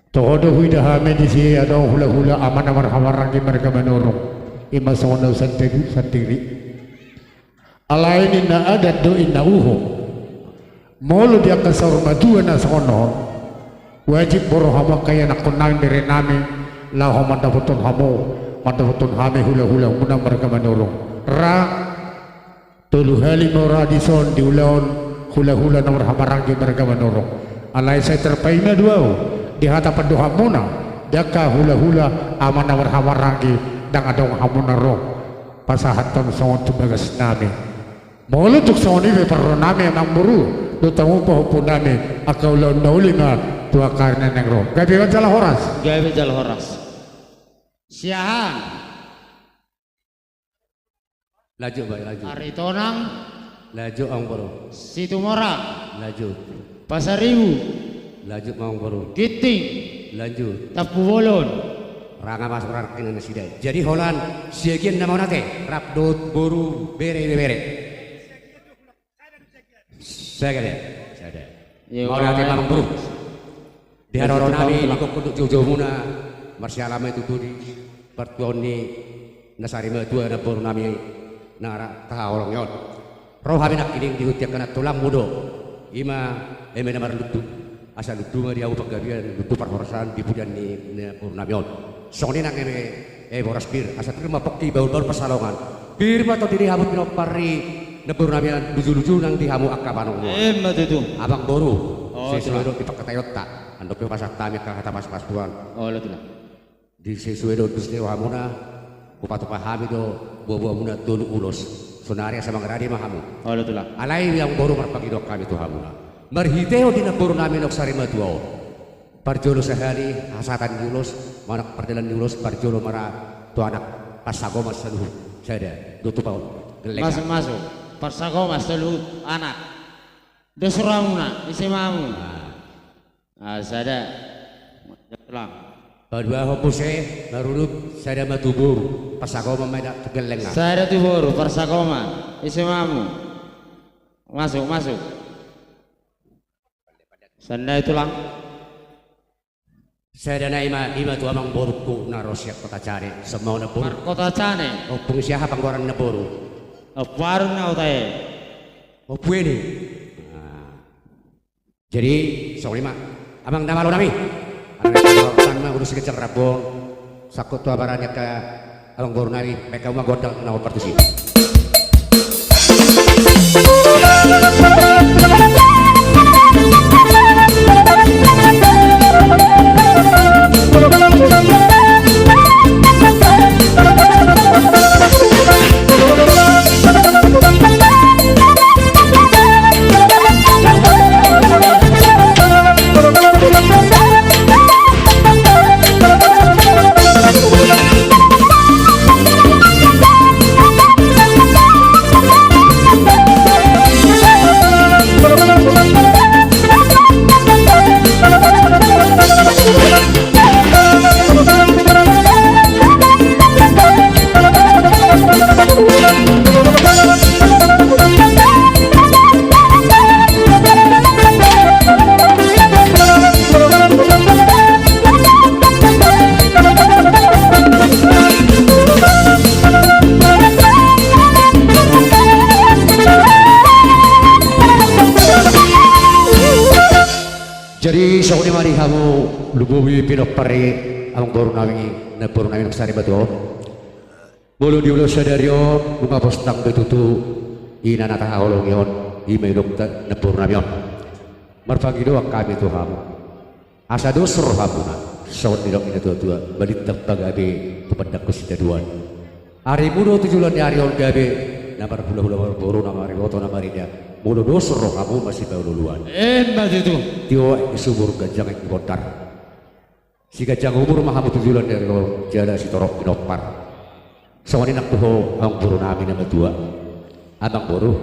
Toho do huida hami disi adong hula-hula ama na marhahamaranggi marga Manurung. Ima songon na husantabi, santiri. Alai ninna adat do inna uhum. Molo di angka saur matua na songon on, wajib ma ro hamu angka ianakkon nami, bere nami, laho mandapothon hamu, mandapothon hami hula-hula muna marga Manurung. Ra, tolu hali ma ro dison di ulaon hula-hula na marhahamaranggi marga Manurung. Alai sai tarpaima do ahu di hata pandohan muna, di angka hula-hula ama na marhahamaranggi ndang adong hamuna ro pasahathon songon tu bagas nami. Molo tung songon i pe parro nami amang boru, dohot hamu pahompu nami, angka ulaon na uli ma tu angka ari na naeng ro. Gabe ma jala horas. Gabe jala horas. Siahaan. Lanjut, Pak, lanjut. Aritonang. Lanjut, amang boru. Situmorang. Lanjut. Pasaribu. Lanjut, amang boru. Ginting. Lanjut. Tampubolon. Ranga masuk rangkaian nasida. Jadi holan Siagian na mauliate, rap dohot boru, bere, bere. Sada, sada. Mauliate ma amang boru. Di haroro nami, digokhon do joujou muna, marsiala ma i tutu di partuaon ni na sari matua namboru nami na tahaholongi on. Ro hami nangkining di huta angka na tulangmu do. Ima eme na marlundu. Asa lundu ma di hamu panggabean, lundu parhorasan di pudian ni namboru nami on. Songon i nang eme, eh, boras pir, asa pir ma pongki bahul-bahul pansalongan. Pir ma tondi ni hamu pinompar ni namboru nami an, luju-luju nang di hamu angka panongmuna. Ima tutu. Amang boru, sesuai dohot di pangkataionta. Andok pe pasahat hami angka hata pasupasu tuan. Olo tulang. Di sesuai dohot dos ni rohamuna, hupatupa hami do buabuamuna tolu ulos. Saonari asa mangarade ma hamu. Olo tulang. Alai amang boru marpangidoan hami tu hamuna. Marhitehon di namboru nami naung sari matua on. Parjolo sahali hasahatan ni ulos, manang pardalan ni ulos, parjolo ma ra tu anak, parsagoman saluhut, sada, dohot tu paon, gelleng. Masuk, masuk. Parsagoman saluhut, anak. Dos rohamuna, ise ma hamu? Ah, sada. Tulang. Paduahon muse, marurut, sada ma tu boru, parsagoman ma i da tu gelleng. Sada tu boru, parsagoman, ise ma hamu? Masuk, masuk. Sada i tulang. Sada nai ma, ima tu amang borungku na ro sian Kota Cane, sumbaon namboru. Markota Cane. Ompung siaha panggoaran namboru? Ompu Arun na huta i. Ompu Eni. Nah. Jadi songon i ma, amang na malo nami. Amang na malo nami, ulos si Gejang Rambon. Sangkut tu abara ni angka amang boru nami, baen hamu ma gondang na hombar tusi. Jadi songon i ma di hamu lumobi pinompar ni amang boru nami, namboru nami na sari matua on. Molo di ulaon sadari on, nunga pos nang be tutu ina na tahaholongi on, i ma didok namboru nami on. Marpangidoan hami tu hamu. Asa dos rohamuna, songon nidok ni natuatua, balintang pagabe tu pandangkon sitadoan. Arimu do tu joloan ni ari on gabe, na marhulahula marboru, na mariboto na marida. Molo dos rohamu masipaolooloan. Emma tutu. Tio aek ni subur, ganjang aek ni bondar. Siganjang umur ma hamu tu joloan ni ari on, jala sitorop pinompar. Songon i nang tu ho amangboru nami na matua. Amangboru.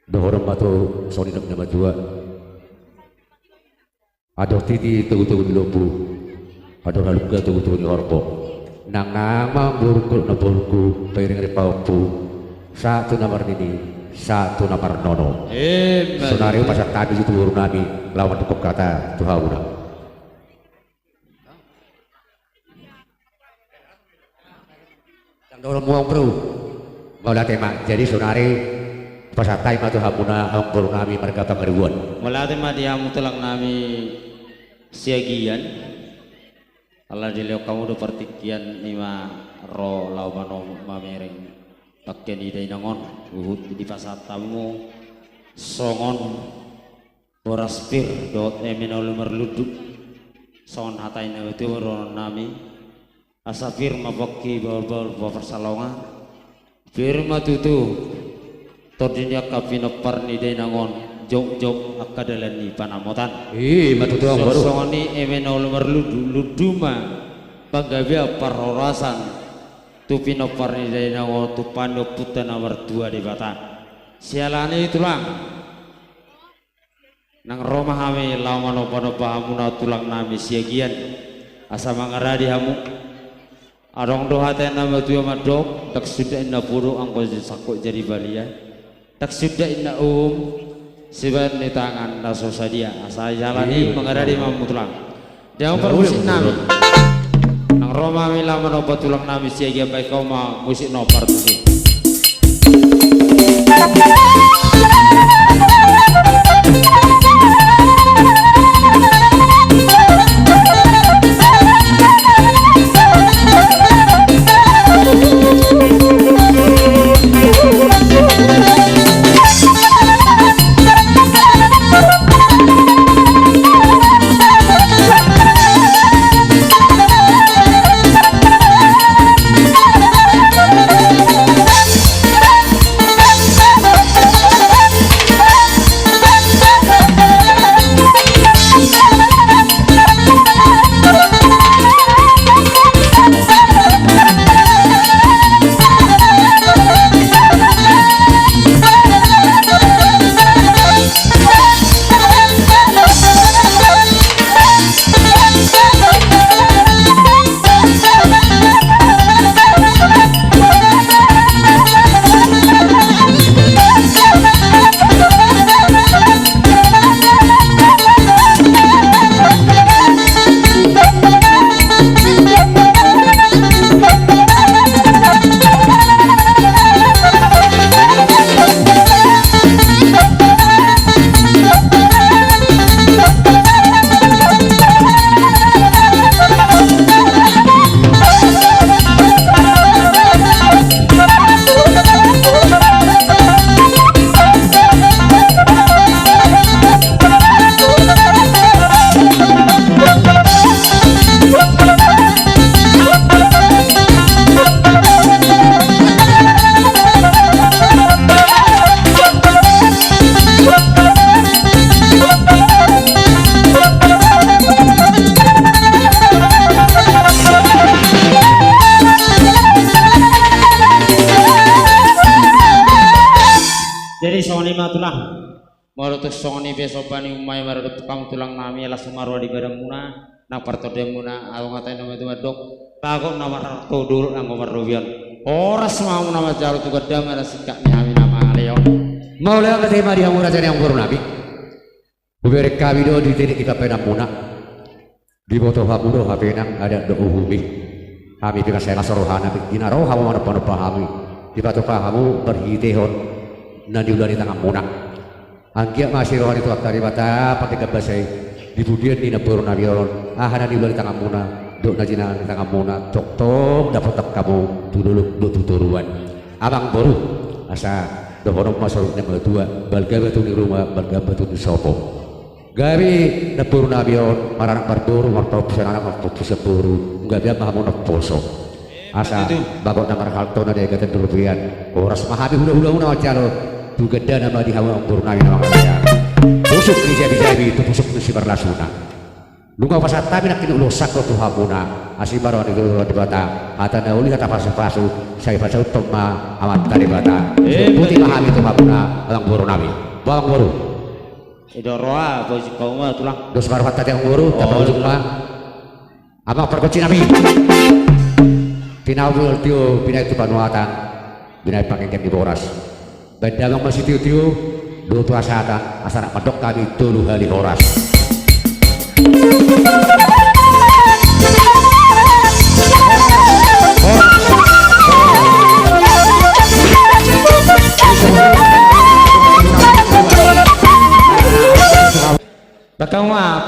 Dohonon ma tu songon i nang na matua. Andor titi togutogu ni lombu, andor halumpang togutogu ni horbo. Nangnang ma amangborungku, namborungku, pairing ring pahompu, sahat tu na marnini, sahat tu na marnono. Emma tutu. Sonari hupasahat hami tu boru nami, laho mandok hata tu hamuna. Ndang dohononmu amang boru. Mauliate ma. Jadi sonari pasahat hami ma tu hamuna amang boru nami marga Pangaribuan. Mauliate ma di hamu tulang nami Siagian. Ala dilehon hamu do partingkian i ma ro laho mano-, mamereng bangke ni dainang on, huhut dipasahat hamu songon boras pir dohot eme na uli marlundu. Songon hata ni natuatua ma dohonon nami. Asa pir ma pongki bahulbahul parsaulian. Pir ma tutu tondi ni angka pinompar ni dainang on, jongjong angka dalan ni panamotan. I ma tutu amang boru. Songon i eme na uli marlundu, lundu ma panggabean parhorasan tu pinompar ni dainang on, tumpahon ni Ompunta na martua Debata. Siala ni i tulang. Nang ro ma hami laho manombanomba hamuna tulang nami Siagian, asa mangaradi hamu. Adong do hata ni natuatua mandok, ndang suda inna podo anggo sangkot jadi balian, ndang suda inna uhum sibahen ni tangan na so sadia. Asa siala ni i mangaradi ma hamu tulang. Di hamu parmusik nami. Nang ro ma hami laho manomba tulang nami Siagian, baen hamu ma musik na parmusik. Jadi songon i ma tulang. Molo tung songon i pe somba ni umai ma rade tu hamu tulang nami, las ma roha di badanmuna, nang partondianmuna, adong hata ni natuatua mandok, bagot na marharto dolok nanggo marrobean. Horas ma hamu na manjalo tu gandang, na singkat ni hami na mangalehon. Mauliate ma di hamu raja ni amang boru nami. Hubereng hami do di titik ni pambahenanmuna. Diboto hamu do hape nang adat dohot uhum i. Hami pe sai las roha nami, di na ro hamu manombanomba hami, dipatupa hamu marhitehon na niula ni tanganmuna. Anggiat ma asi roha ni Tuhanta Debata pardenggan basa i di pudian ni namboru nami on, aha na niula ni tanganmuna Dok na jinangan ni tanganmuna, tongtong dapotan hamu tu dolok dohot tu toruan. Amang boru, asa dohonon ma saluhut na matua, balga batu ni ruma, balga batu ni sopo. Gabe namboru nami on, maranak marboru, marpahompu sian anak, marpahompu sian boru, gabe ma hamu na poso. Asa bagot na marhalto na di agatan dorobean, horas ma hami hulahulamuna manjalo, tu gandana ma di hamu amang boru nami na mangalehon. Pusuk ni jabijabi, tu pusuk ni simarlasuna. Nunga hupasahat hami nangkin ulos sangko tu hamuna, asi ma roha ni Tuhan Debata, hata na uli hata pasupasu, sai pasauthon ma Amanta Debata. Emma tutu. Boti ma hami tu hamuna, amang boru nami. Amang boru. Ido roha, bojing hamu ma tulang. Dos ma rohanta amang boru, tapaujung ma. Amang pargonsi nami. Pinaul tio, pinaul tu panuatan. Binahen pangkengken ni boras. Baen damang ma sitiotio, dohot tu hasahatan, asa nang mandok hami tolu hali horas. Batang uap.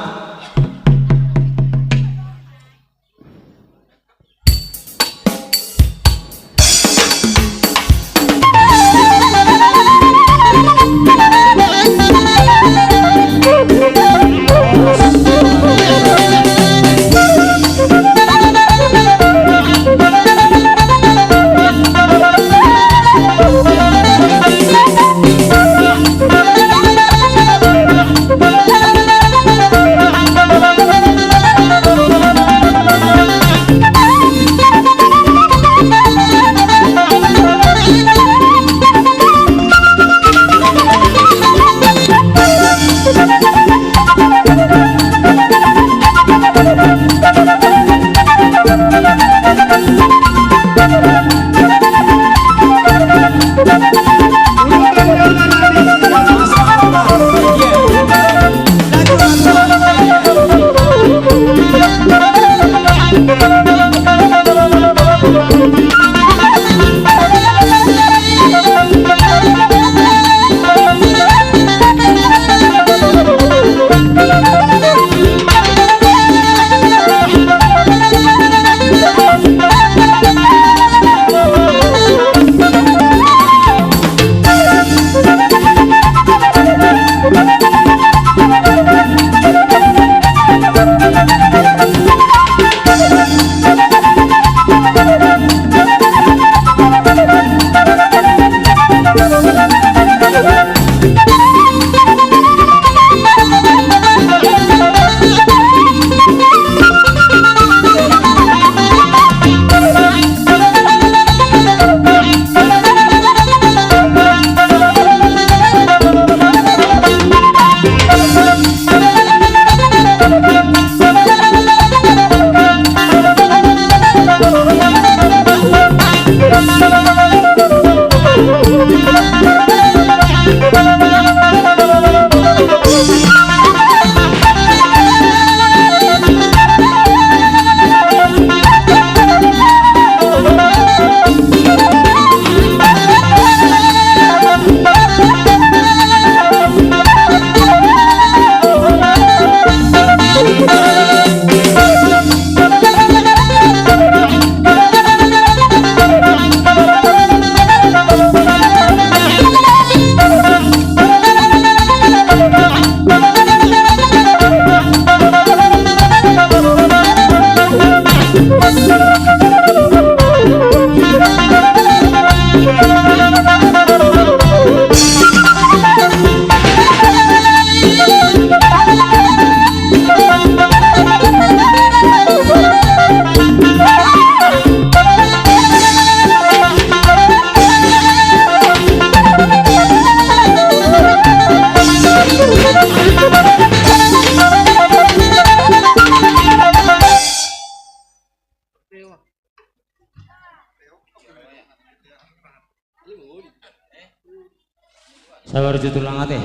Sabar jo tulang ate.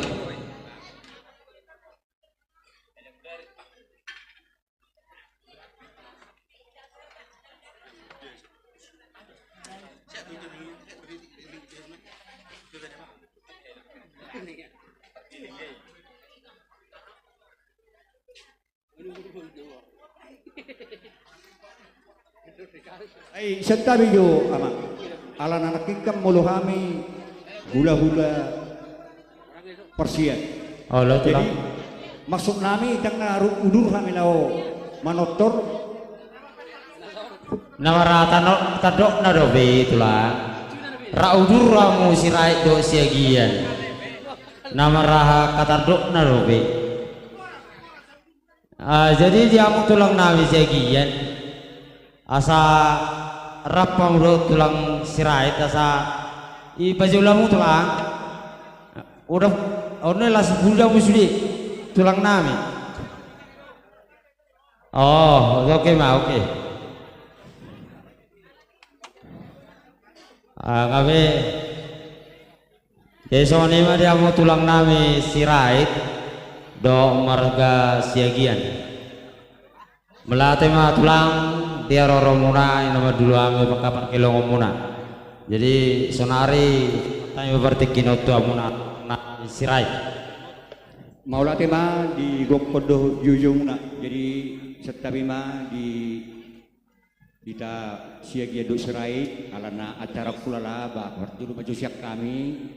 Ai santabi do, Amang. Ala na nangkin kan molo hami hulahula parsian. Olo, jadi, Tulang. Maksud nami ndang na ru-, udur hami laho manortor. Na marhata no-, tandokna dope, Tulang. Ra udur hamu Sirait dohot Siagian. Na marhata tandokna dope. Ah, jadi di hamu tulang nami Siagian, asa rap hamu dohot tulang Sirait, asa ipajolo hamu tulang. Udah, on las bulu hamu sude tulang nami. Oh, oke ma, oke. Ah, kami Jadi songon i ma di hamu tulang nami Sirait dohot marga Siagian. Mauliate ma tulang di haroromuna, i na mandulu hami mangkapai pargelongonmuna. Jadi sonari hami partingkian on tu hamuna, na Sirait. Mauliate ma di gokhon dohot joujomuna. Jadi santabi ma di hita Siagian dohot Sirait, alana acara hulala, ba, parjolo ma jo sian hami,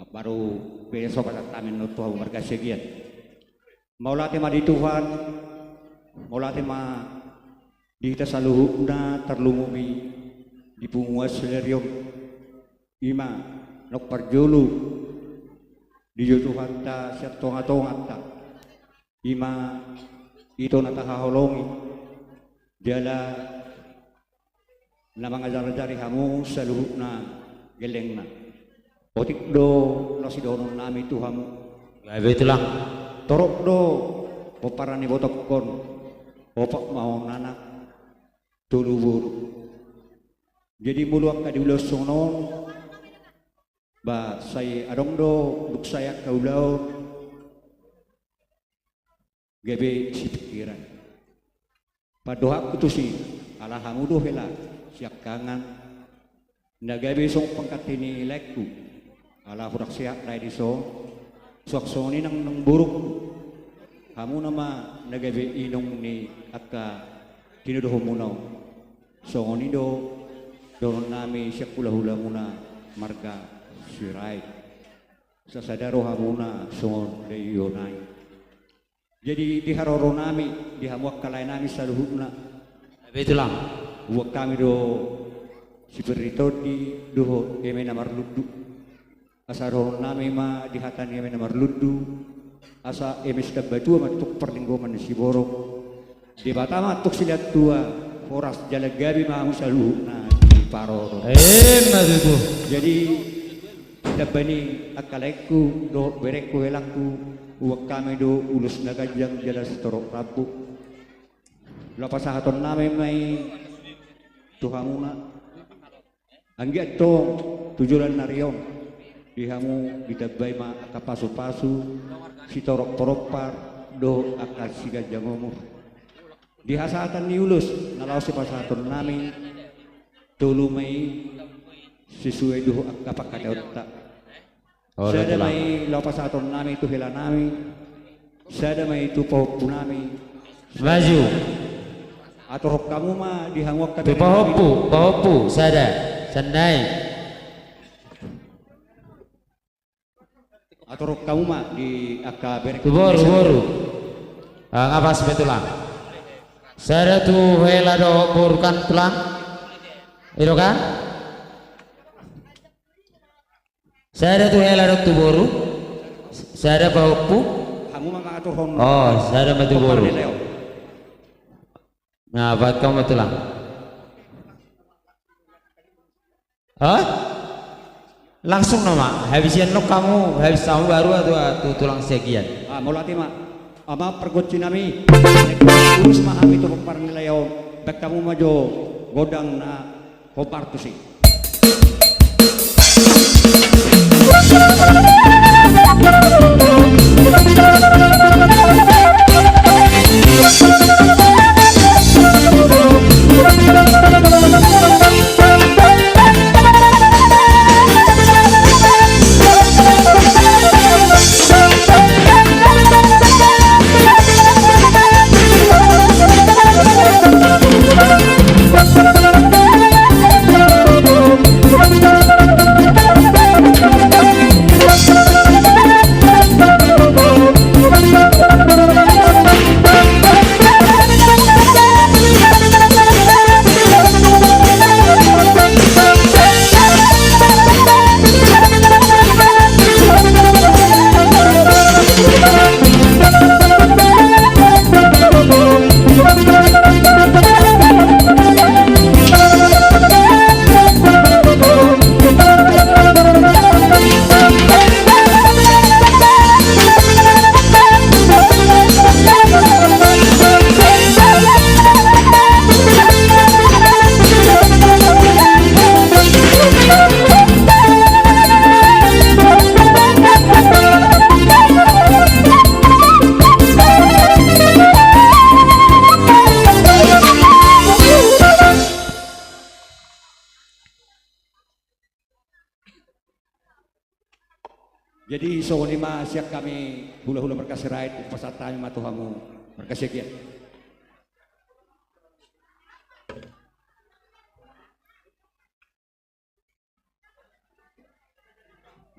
baru pe so pasahat hami on tu hamu marga Siagian. Mauliate ma di Tuhan, mauliate ma di hita saluhutna, tarlumobi di punguan sadari on. I ma naung parjolo dijou Tuhanta sian tongatonganta. I ma ito na tahaholongi, jala na mangajarajari hamu saluhutna gellengna. Otik do na sidohonon nami tu hamu. Gabe tulang. Torop do pomparan ni ibotongkon, opat ma on anak, tolu boru. Jadi molo angka di ulaon songon on, ba, sai adong do dung sae angka ulaon, gabe sipingkiran. Pandohanku tusi, ala hamu do hela siangkangan na gabe songon pangkatei ni laengku, ala hurang sehat lae dison, suang songon i nang, nang borungku. Hamu nama na gabe inong ni angka tinodohonmuna on. Songon i do dohonon nami sian hulahulamuna marga Sirait. Sasada rohamuna songon daion nai. Jadi di haroro nami, di hamu angka lae nami saluhutna. Gabe tulang. Huboan hami do sipir ni tondi dohot eme na marlundu. Asa dohonon nami ma di hata ni eme na marlundu, asa eme sitambatua ma antong parlinggoman ni siborok. Debata ma antong silehon tua, horas jala gabe ma hamu saluhutna diparorot. Emma tutu. Jadi, ditamba ni angka laengku dohot berengku, helangku, huboan hami do ulos na ganjang jala sitorop rambu. Laho pasahaton nami ma i tu hamuna. Anggiat tong tu joloan ni ari on di hamu ditambai ma angka pasupasu, sitorop porompar dohot angka siganjang umur. Di hasahatan ni ulos na laho sipasahaton nami, tolu ma i sesuai dohot angka pangkataionta. Sada ma i laho pasahaton nami tu hela nami. Sada ma i tu pahompu nami. Maju. Aturhon hamu ma di hamu angka tu pahompu, pahompu sada. Sandai. Aturhon hamu ma di angka bereng tu boru, boru. Ah, nga pas be tulang. Sada tu hela dohot boru kan tulang. I do kan? Sada tu hela dohot tu boru. Sada pahompu. Hamu ma mangaturhon. Oh, sada ma tu boru. Nah, bahat hamu ma tulang. Hah? Langsung nama habis ian nok hamu, habis hamu baru tu, tu tulang Siagian. Ah, mauliate ma. Ama pargonsi nami. Urus ma hami tu pomparan ni lae on. Bahat hamu ma jo gondang na hombar tusi. Jadi songon i ma sian hami hulahula marga Sirait, hupasahat hami ma tu hamu marga Siagian.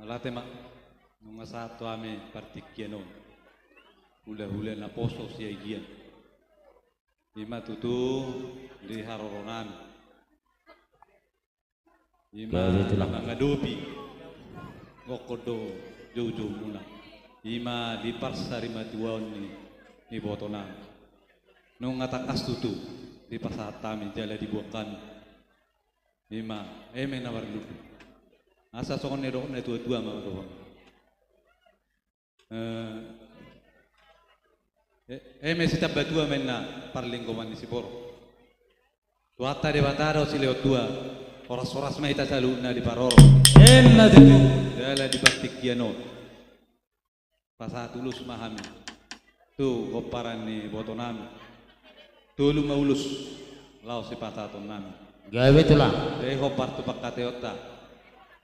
Mauliate ma, nunga sahat tu hami partingkian on hulahula naposo Siagian. I ma tutu di haroronami. I ma mangadopi gokkon do joujoumuna. I ma di parsarimatuaon ni ibotonami. Nunga tangkas tutu dipasahat hami jala diboan hami. I ma eme na marlundu. Asa songon na nidok ni natuatua ma dohot. Eh, e-, eme sitambatua ma inna parlinggoman ni siborok. Tuhanta Debata do silehon tua, horas-horas ma hita saluhutna diparorot. Emma tutu. Jala di partingkian on pasahat ulos ma hami tu pomparan ni ibotonami. Tolu ma ulos laho sipasahatonnami. Gabe tulang. Jadi hombar tu pangkataionta.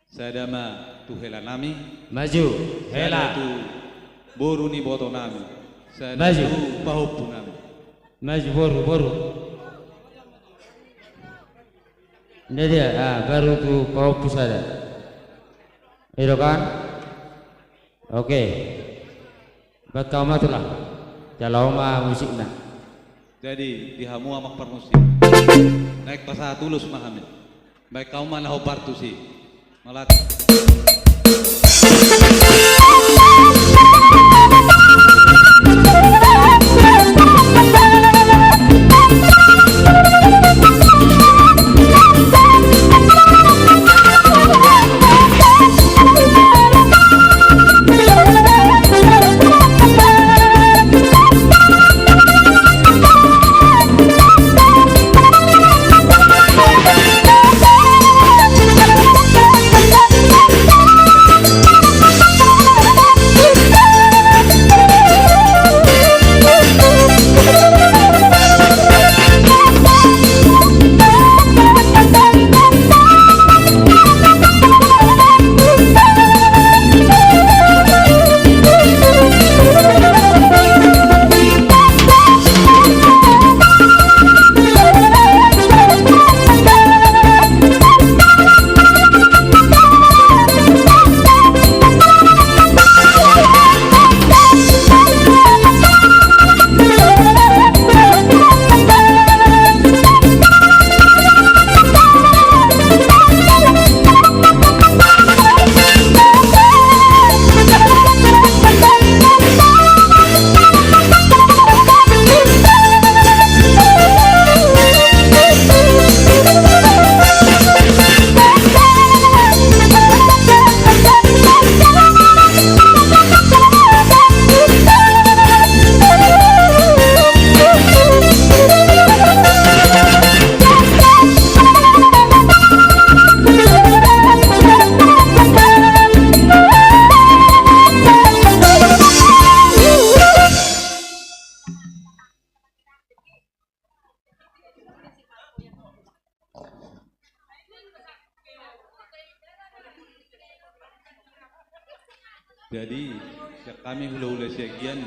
Sada ma tu helanami. Maju. Sada tu boru ni ibotonami. Sada tu pahompunami. Maju boru, boru. Nda dia, ah, baru tu pahompu sada. I do kan? Oke. Baen hamu ma tulang. Jalo ma musikna. Jadi di hamu amang parmusik, naeng pasahat ulos ma hami. Baen hamu ma na hombar tusi. Mauliate. Jadi sian hami hulahula Siagian,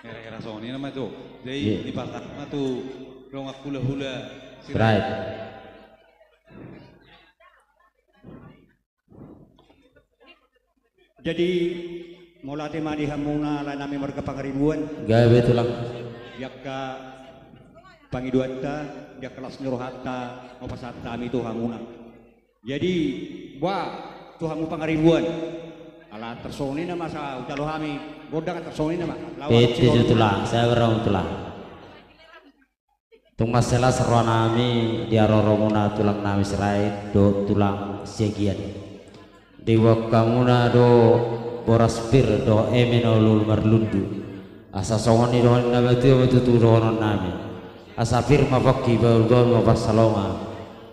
hera-hera songon i nama tu. Jadi dipasahat ma tu dongan hulahula Sirait. Jadi mauliate ma di hamuna laenami marga Pangaribuan. Gabe tulang. Di angka pangidoanta, di angka las ni rohanta, hupasahat hami tu hamuna. Jadi boha tu hamu Pangaribuan. Ala tarsongon i nama asa hujalo hami gondang, tarsongon i nama. Lawan. Betul tulang, sabar hamu tulang. Tung mansai las rohanami di haroromuna tulangnami Sirait dohot tulang Siagian. Diboan hamuna do boras pir dohot eme na olo-olo marlundu. Asa songon i dohonon ni natuatua ma tutu dohononnami. Asa pir ma pongki, bahulbahul ma pansalongan.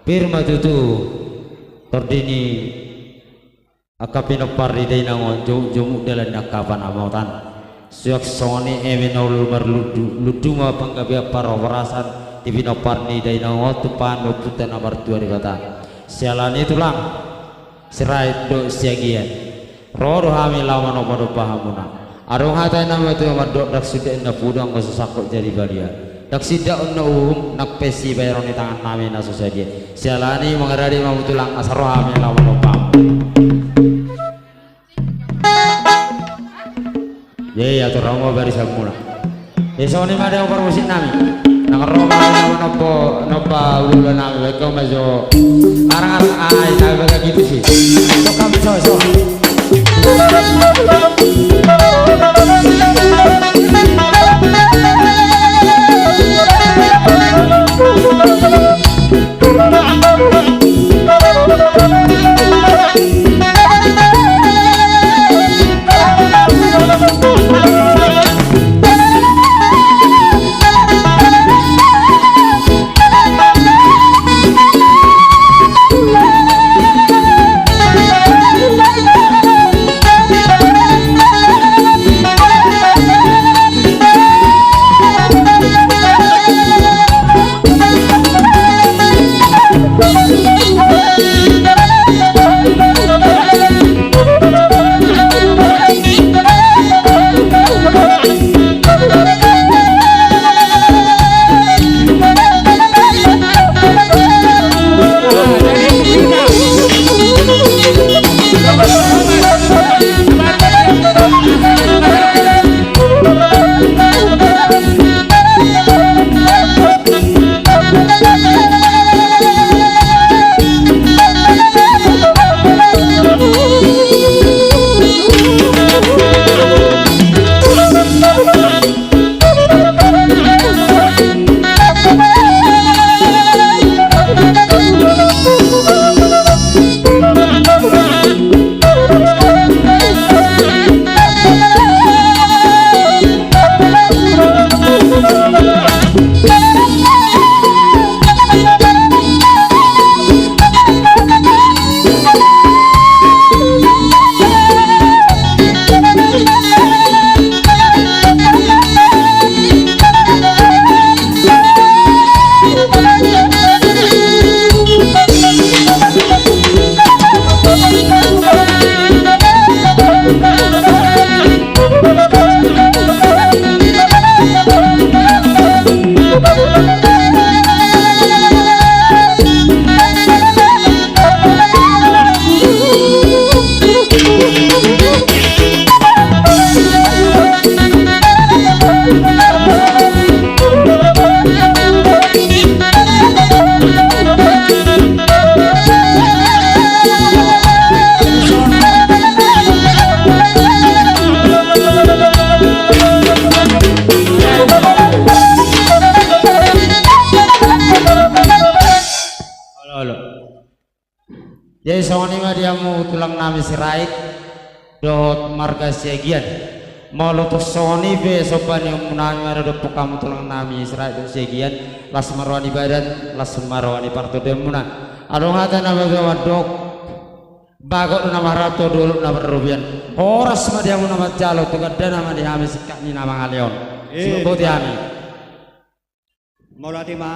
Pir ma tutu tondi ni angka pinompar ni dainang on, jomuk-jomuk dalan ni angka panamotan. Suang songon i eme na olo-olo marlundu, lundu ma panggabean parhorasan di pinompar ni dainang on tumpahon ni Ompunta na martua Debata. Siala ni i tulang, Sirait dohot Siagian, Ro do hami laho manomba-nomba hamuna. Adong hata i na matua mandok, ndang sindak na pudu anggo so sangkot jadi balian. Ndang sindak na uhum nang pe sibahenon ni tangannami na so sadia. Siala ni mangaradi ma hamu tulang asa ro hami laho manomba hamu. Jadi atur hamu ma barisanmuna. Jadi songon i ma di hamu parmusiknami. Nang ro ma hamu nomba, nomba hulahula nami, baen hamu ma jo arang-arang, ai na bagak i tusi. Sok hamu jo, sok. Olo, olo. Jadi songon i ma di hamu tulang nami Sirait dohot marga Siagian. Molo tung songon i pe somba ni ompu nami ma dohot hamu tulang nami Sirait dohot Siagian, las ma roha ni badan, las ma roha ni partondianmuna. Adong hata na matua mandok, bagot do na marhalto, dolok na marrobean. Horas ma di hamu na manjalo, tu gandana ma di hami singkat ni na mangalean. Eh, siboto hami. Mauliate ma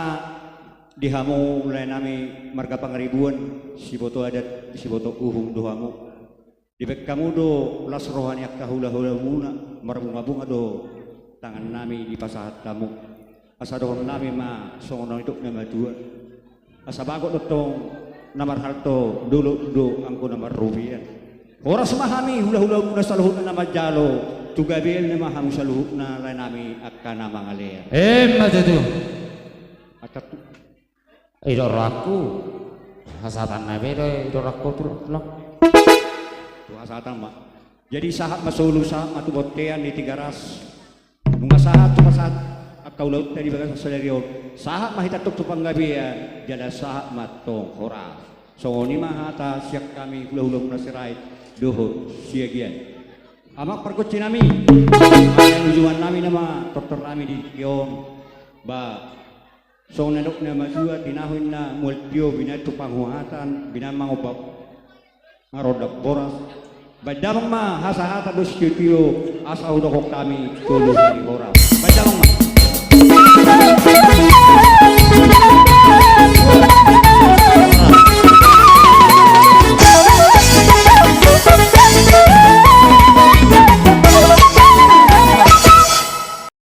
di hamu lae nami marga Pangaribuan, siboto adat, siboto uhum do hamu. Dibaen hamu do las roha ni angka hulahulamuna, marbungabunga do tangan nami dipasahat hamu. Asa dohonon nami ma songon na nidok ni na matua. Asa bagot do tong na marhalto, dolok do anggo na marrobean. Horas ma hami hulahulamuna saluhutna na manjalo, tu gabean ma hamu saluhutna lae nami angka na mangalean. Emma tutu. Angka tu- Ido rohangku. Hasahatan nai be do ido rohangku tu, lo. Tu hasahatan ma. Jadi sahat ma solu, sahat ma tu bontean di Tigaras. Nunga sahat tu pasahat angka ulaonta di bagasan sadari on, sahat ma hita tong tu panggabean, jala sahat ma tong horas. Songon i ma hata sian hami hulahulamuna Sirait dohot Siagian. Amang pargonsi nami, pargonsi nami nama tortor nami di tingki on, ba songon na nidok ni na matua, tinahu inna mual tio, binahen tu panguhatan, binahen mangompa marondang boras. Baen damang ma hasahatan dohot sitiotio, asa hudokhon hami tolu hali horas. Baen damang.